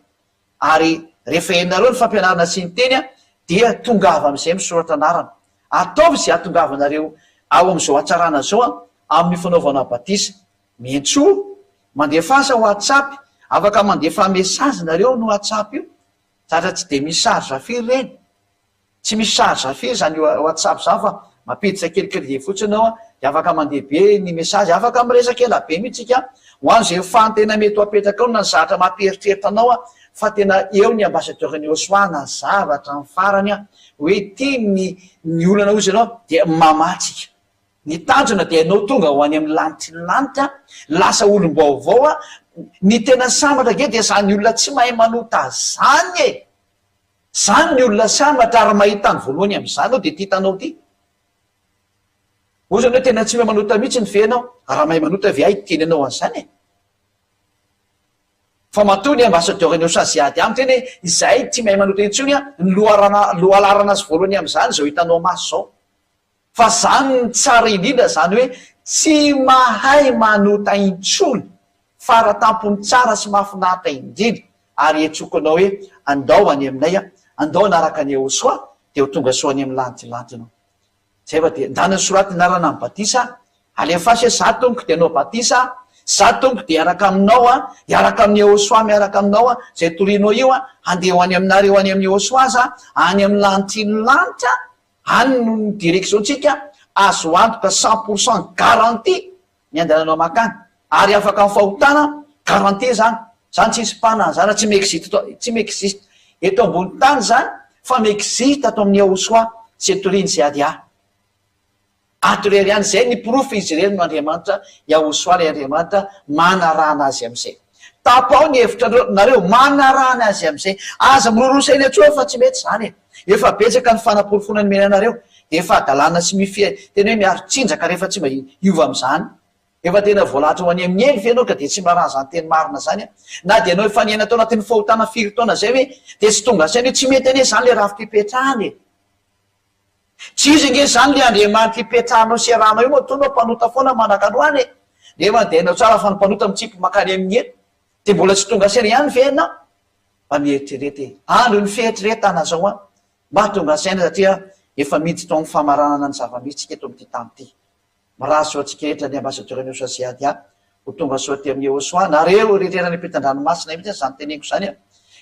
Ary rehefa henonareo ny fampianarana sy ny teny dia tongava amin'izay misoratra anarana. Ataovy izay hahatongavanareo ao amin'izao hatsarana izao amin'ny fanaovana batisa. Miantsoa, mandefasa whatsapp, afaka mandefa message nareo no whatsapp io, zatra tsy dia misy charge firy ireny. Tsy misy charge firy izany whatsapp izany fa mampiditra kely crédit fotsiny ao dia afaka mandeha be ny message, afaka miresaka ela be mihitsy isika ho an'izay fan tena mety ho apetraka ao na ny zavatra mampieritreritra anao fa tena eo ny ambassadeur ny Yosua na zavatra ny farany hoe ity ny ny olana ozy ianao dia mamaha tsika. Ny tanjona dia ianao tonga ho any amin'ny lanitry ny lanitra, lasa olom-baovao, ny tena sambatra ange dia izany olona tsy mahay manota zany e! Zany ny olona sambatra ary mahita ny voalohany amin'izany aho dia ity hitanao ity. Ozy ianao tena tsy mahay manota mihitsy ny ve ianao? Raha mahay manota ve aho hiteny anao an'izany e? Fa matoa ny ambassadeur ny OSA ziady amiko teny hoe izahay tsy mahay manota intsony an, ny loharana lohalarana azy voalohany amin'izany izao hitanao maso izao. Fa zany ny tsara indrindra zany hoe tsy mahay manota intsony, fara tampony tsara sy mahafinaritra indrindra ary etsoko anao hoe andao any aminay a, andao hanaraka an'i Yehosua dia ho tonga soa any amin'ny lantilanty ianao. Zay fa dia ndana soraty anarana amin'ny batisa, alefaso hoe za tompoko dia hanao batisa, za tompoko dia hiaraka aminao a, hiaraka amin'i Yehosua miaraka aminao a, zay torianao io a, handeha ho any aminareo any amin'i Yehosua za, any amin'ny lantin'ny lanitra, Any no ny direction tsika azo antoka cent pour cent garantie ny andehananao makany ary afaka amin'ny fahotana garantie zany, zany tsisy mpanana zany tsy mi-existe tsy mi-existe eto ambony tany zany fa mi-existe ato amin'ny Yahosoa sy Etoriny sy Adia. Ato irery ihany izay ny porofo izy irery no Andriamanitra, Yahosoa ilay Andriamanitra, manarahana azy amin'izay. Tapaho ny hevitra nareo, manarahana azy amin'izay. Aza miroroa saina intsony fa tsy mety izany e. Efa betsaka ny fanaporofoana nomena anareo, dia efa hadalana sy mifehy tena hoe miaro tsinjaka rehefa tsy mba hiova amin'izany. Efa tena voalahatra ho any amin'ny helo ve ianao ka dia tsy miraharaha izany teny marina izany an? Na dia ianao efa niaina tao anatin'ny fahotana firy taona izay ve dia tsy tonga saina hoe tsy mety anie izany ilay rafitra ipetrahana e? Tsy izy ange izany ilay Andriamanitra ipetrahanao sy iarahanao io matoa ianao mpanota foana manak'androany e! Nefa dia hainao tsara fa ny mpanota mitsipy mankany amin'ny helo. Dia mbola tsy tonga saina ihany ve ianao? Mba mieritrereta e! Andro ny fieritreretana zao an! Mba tonga saina satria efa miditra ao amin'ny famaranana ny zava-misy tsika eto amin'ity tany ity. Mirary soa antsika rehetra ny Ambassadeur ny Osaseadia ho tonga soa aty amin'ny Eosoa. Nareo rehetra any ampitan-dranomasina mihitsy izany teneniko izany an!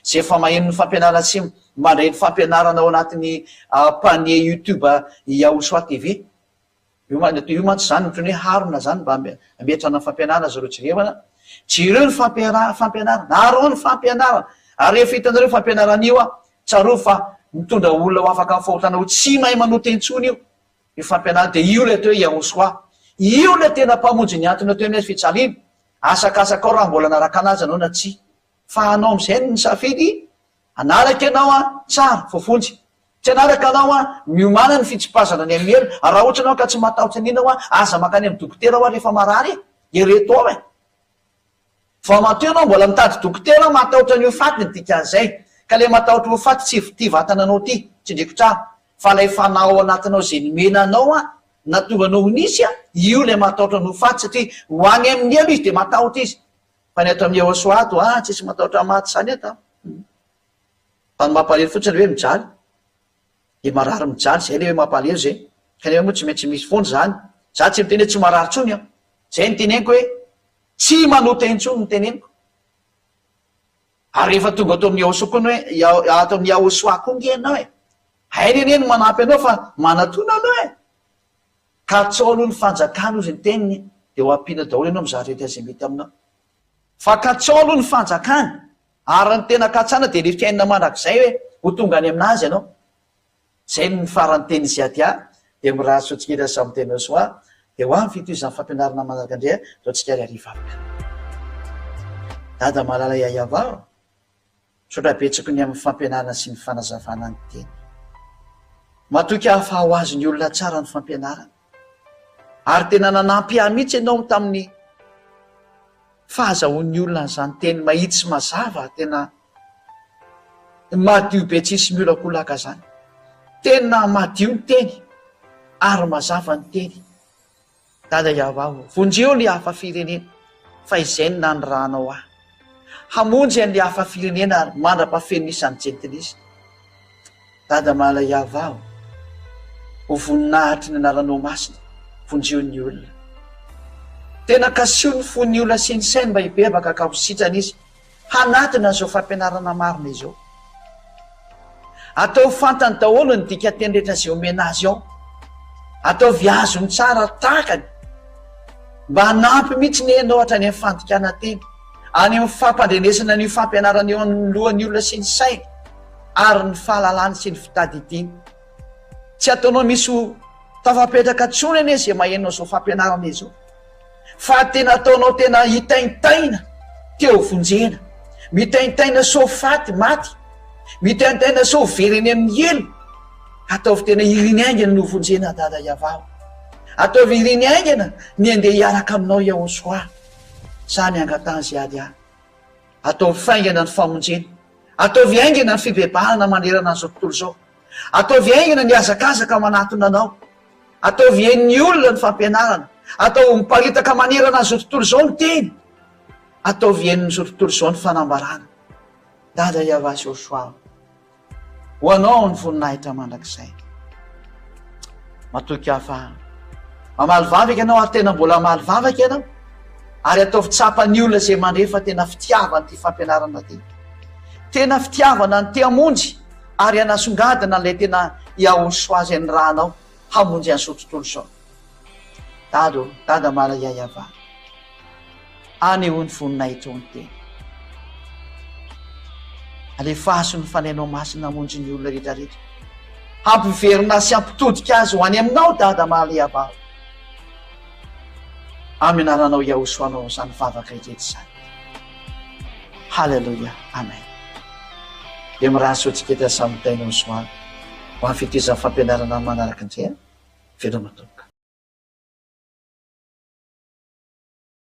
Izay efa maheno ny fampianarana sy mandray ny fampianarana ao anatin'ny panier youtube Yahoshua TV. Io io mantsy izany ohatran'ny hoe harona izany mba hametrahana ny fampianarana zareo jerevana. Jereo ny fampiara- fampianarana, araho ny fampianarana. Ary rehefa hitanareo io fampianarana io an, tsarovy fa mitondra olona ho afaka amin'ny fahotana ho tsy mahay manota intsony io. Io fampianarana dia io ilay atao hoe Yahoshua. Io ilay tena mpamonjy nihantona teo amin'ny hazo fijaliana. Asakasakao raha mbola nanaraka anazy ianao na tsia. Fa anao amin'izay no nisafidy hanaraka ianao an, tsara, voavonjy. Tsy hanaraka anao an, miomàna ny fitsipazana ny amin'ny helo, ary raha ohatra ianao ka tsy matahotra an'iny hoa, aza mankany amin'ny dokotera hoa rehefa marary e! Ereto ao e! Vao matoa ianao mbola mitady dokotera matahotra ny ho faty ny dikan'izay, ka ilay matahotra ho faty tsy ity vatana anao ity, tsindriko tsara, fa ilay fanahy ao anatinao izay nomena anao an, nahatonga anao ho nisy an, io ilay matahotra ny ho faty satria ho any amin'ny helo izy dia matahotra izy. Fa ny ato amin'ny Yehosoa ato ah tsisy matahotra maty zany eto an! Fa ny mampalahelo fotsiny hoe mijaly, dia marary mijaly, zay le hoe mampalahelo zay, kanefa moa tsy maintsy misy foana zany, za tsy miteny hoe tsy marary tsony an, zay no teneniko hoe tsy manota intsony no teneniko, ary rehefa tonga ato amin'ny Yehosoa koa ny hoe ato amin'ny Yahosoa koa nge ianao e, hainy anie ny manampy anao fa manatona aloha e! Katsao aloha ny fanjakana ozy ny teniny dia ho ampiana daholo ianao amin'ny zavatra rehetra izay mety aminao. Fa katsao aloha ny fanjakana ary ny tena katsana dia ilay fiainana mandrakizay hoe ho tonga any aminazy ianao. Izay ny faran'ny tenin'i Ziadia dia mirary soa antsika rehetra samy tena soa dia ho avy fitohizan'ny fampianarana manaraka indray atao antsika ary hivavaka. Dada malala Yayava ô! Misaotra betsaka ny amin'ny fampianarana sy ny fanazavana ny teny. Matoky aho fa ho azon'ny olona tsara ny fampianarana. Ary tena nanampy ahy mihitsy ianao tamin'ny fahazahoan'ny olona an'izany teny mahitsy sy mazava tena madio be tsisy miolakolaka izany. Tena madio ny teny ary mazava ny teny. Dada Yahweh ô, vonjeo ny hafa firenena, fa izay no nanirahanao ahy. Hamonjy an'ny hafa firenena ary mandra-pahafeno ny isan'ny jentilisa. Dada malala Yahweh ô, ho voninahitry ny anaranao masina, vonjeo ny olona. Tena kasiho ny fon'ny olona sy ny sainy mba hibebaka ka ho sitrana izy. Hanatona an'izao fampianarana marina izao. Ataovy fantany daholo ny dikanteny rehetra izay omena azy ao. Ataovy azony tsara takany. Mba hanampy mihitsy ny ianao hatrany amin'ny fandikana teny, any amin'ny fampandrenesana an'io fampianarana io amin'ny lohan'ny olona sy ny sainy ary ny fahalalany sy ny fitadidiany. Tsy ataonao misy ho tafapetraka intsony anie izay maheno an'izao fampianarana izao. Fa tena ataonao tena hitaintaina te ho vonjena, mitaintaina sao faty, maty, mitaintaina sao very any amin'ny helo, ataovy tena iriny haingana ny ho vonjena Dada Yavah o. Ataovy iriny haingana ny handeha hiaraka aminao Yahoshuah. Zany angatahan ze ady ahy. Ataovy faingana ny famonjena. Ataovy haingana ny fibebahana manerana an'izao tontolo izao. Ataovy haingana ny hazakazaka manatona anao. Ataovy henon'ny olona ny fampianarana. Ataovy miparitaka manerana an'izao tontolo izao ny teny. Ataovy henon'izao tontolo izao ny fanambarana. Dada Yavah Joshua, ho anao ny voninahitra mandrakizay. Matoky aho fa mamaly vavaka ianao ary tena mbola hamaly vavaka ianao. Ary ataovy tsapan'ny olona izay mandre fa tena fitiavana ity fampianarana ity. Tena fitiavana ny te hamonjy ary hanasongadina an'ilay tena Yahoshua izay nirahanao hamonjy an'izao tontolo izao. Dada ô, Dada malala Yayavah, anehoy ny voninahitrao ny teny. Alefaso ny Fanahinao Masina hamonjy ny olona rehetra rehetra. Hampiverina sy hampitodika azy ho any aminao Dada malala Yavah. Amin'ny anaranao Yahoshua no izany vavaka rehetra izany. Haleloia Amen Dia mirary soa antsika eto samy mitaina ho soa ho amin'ny fitohizan'ny fampianarana manaraka indray a! Veloma tompoko.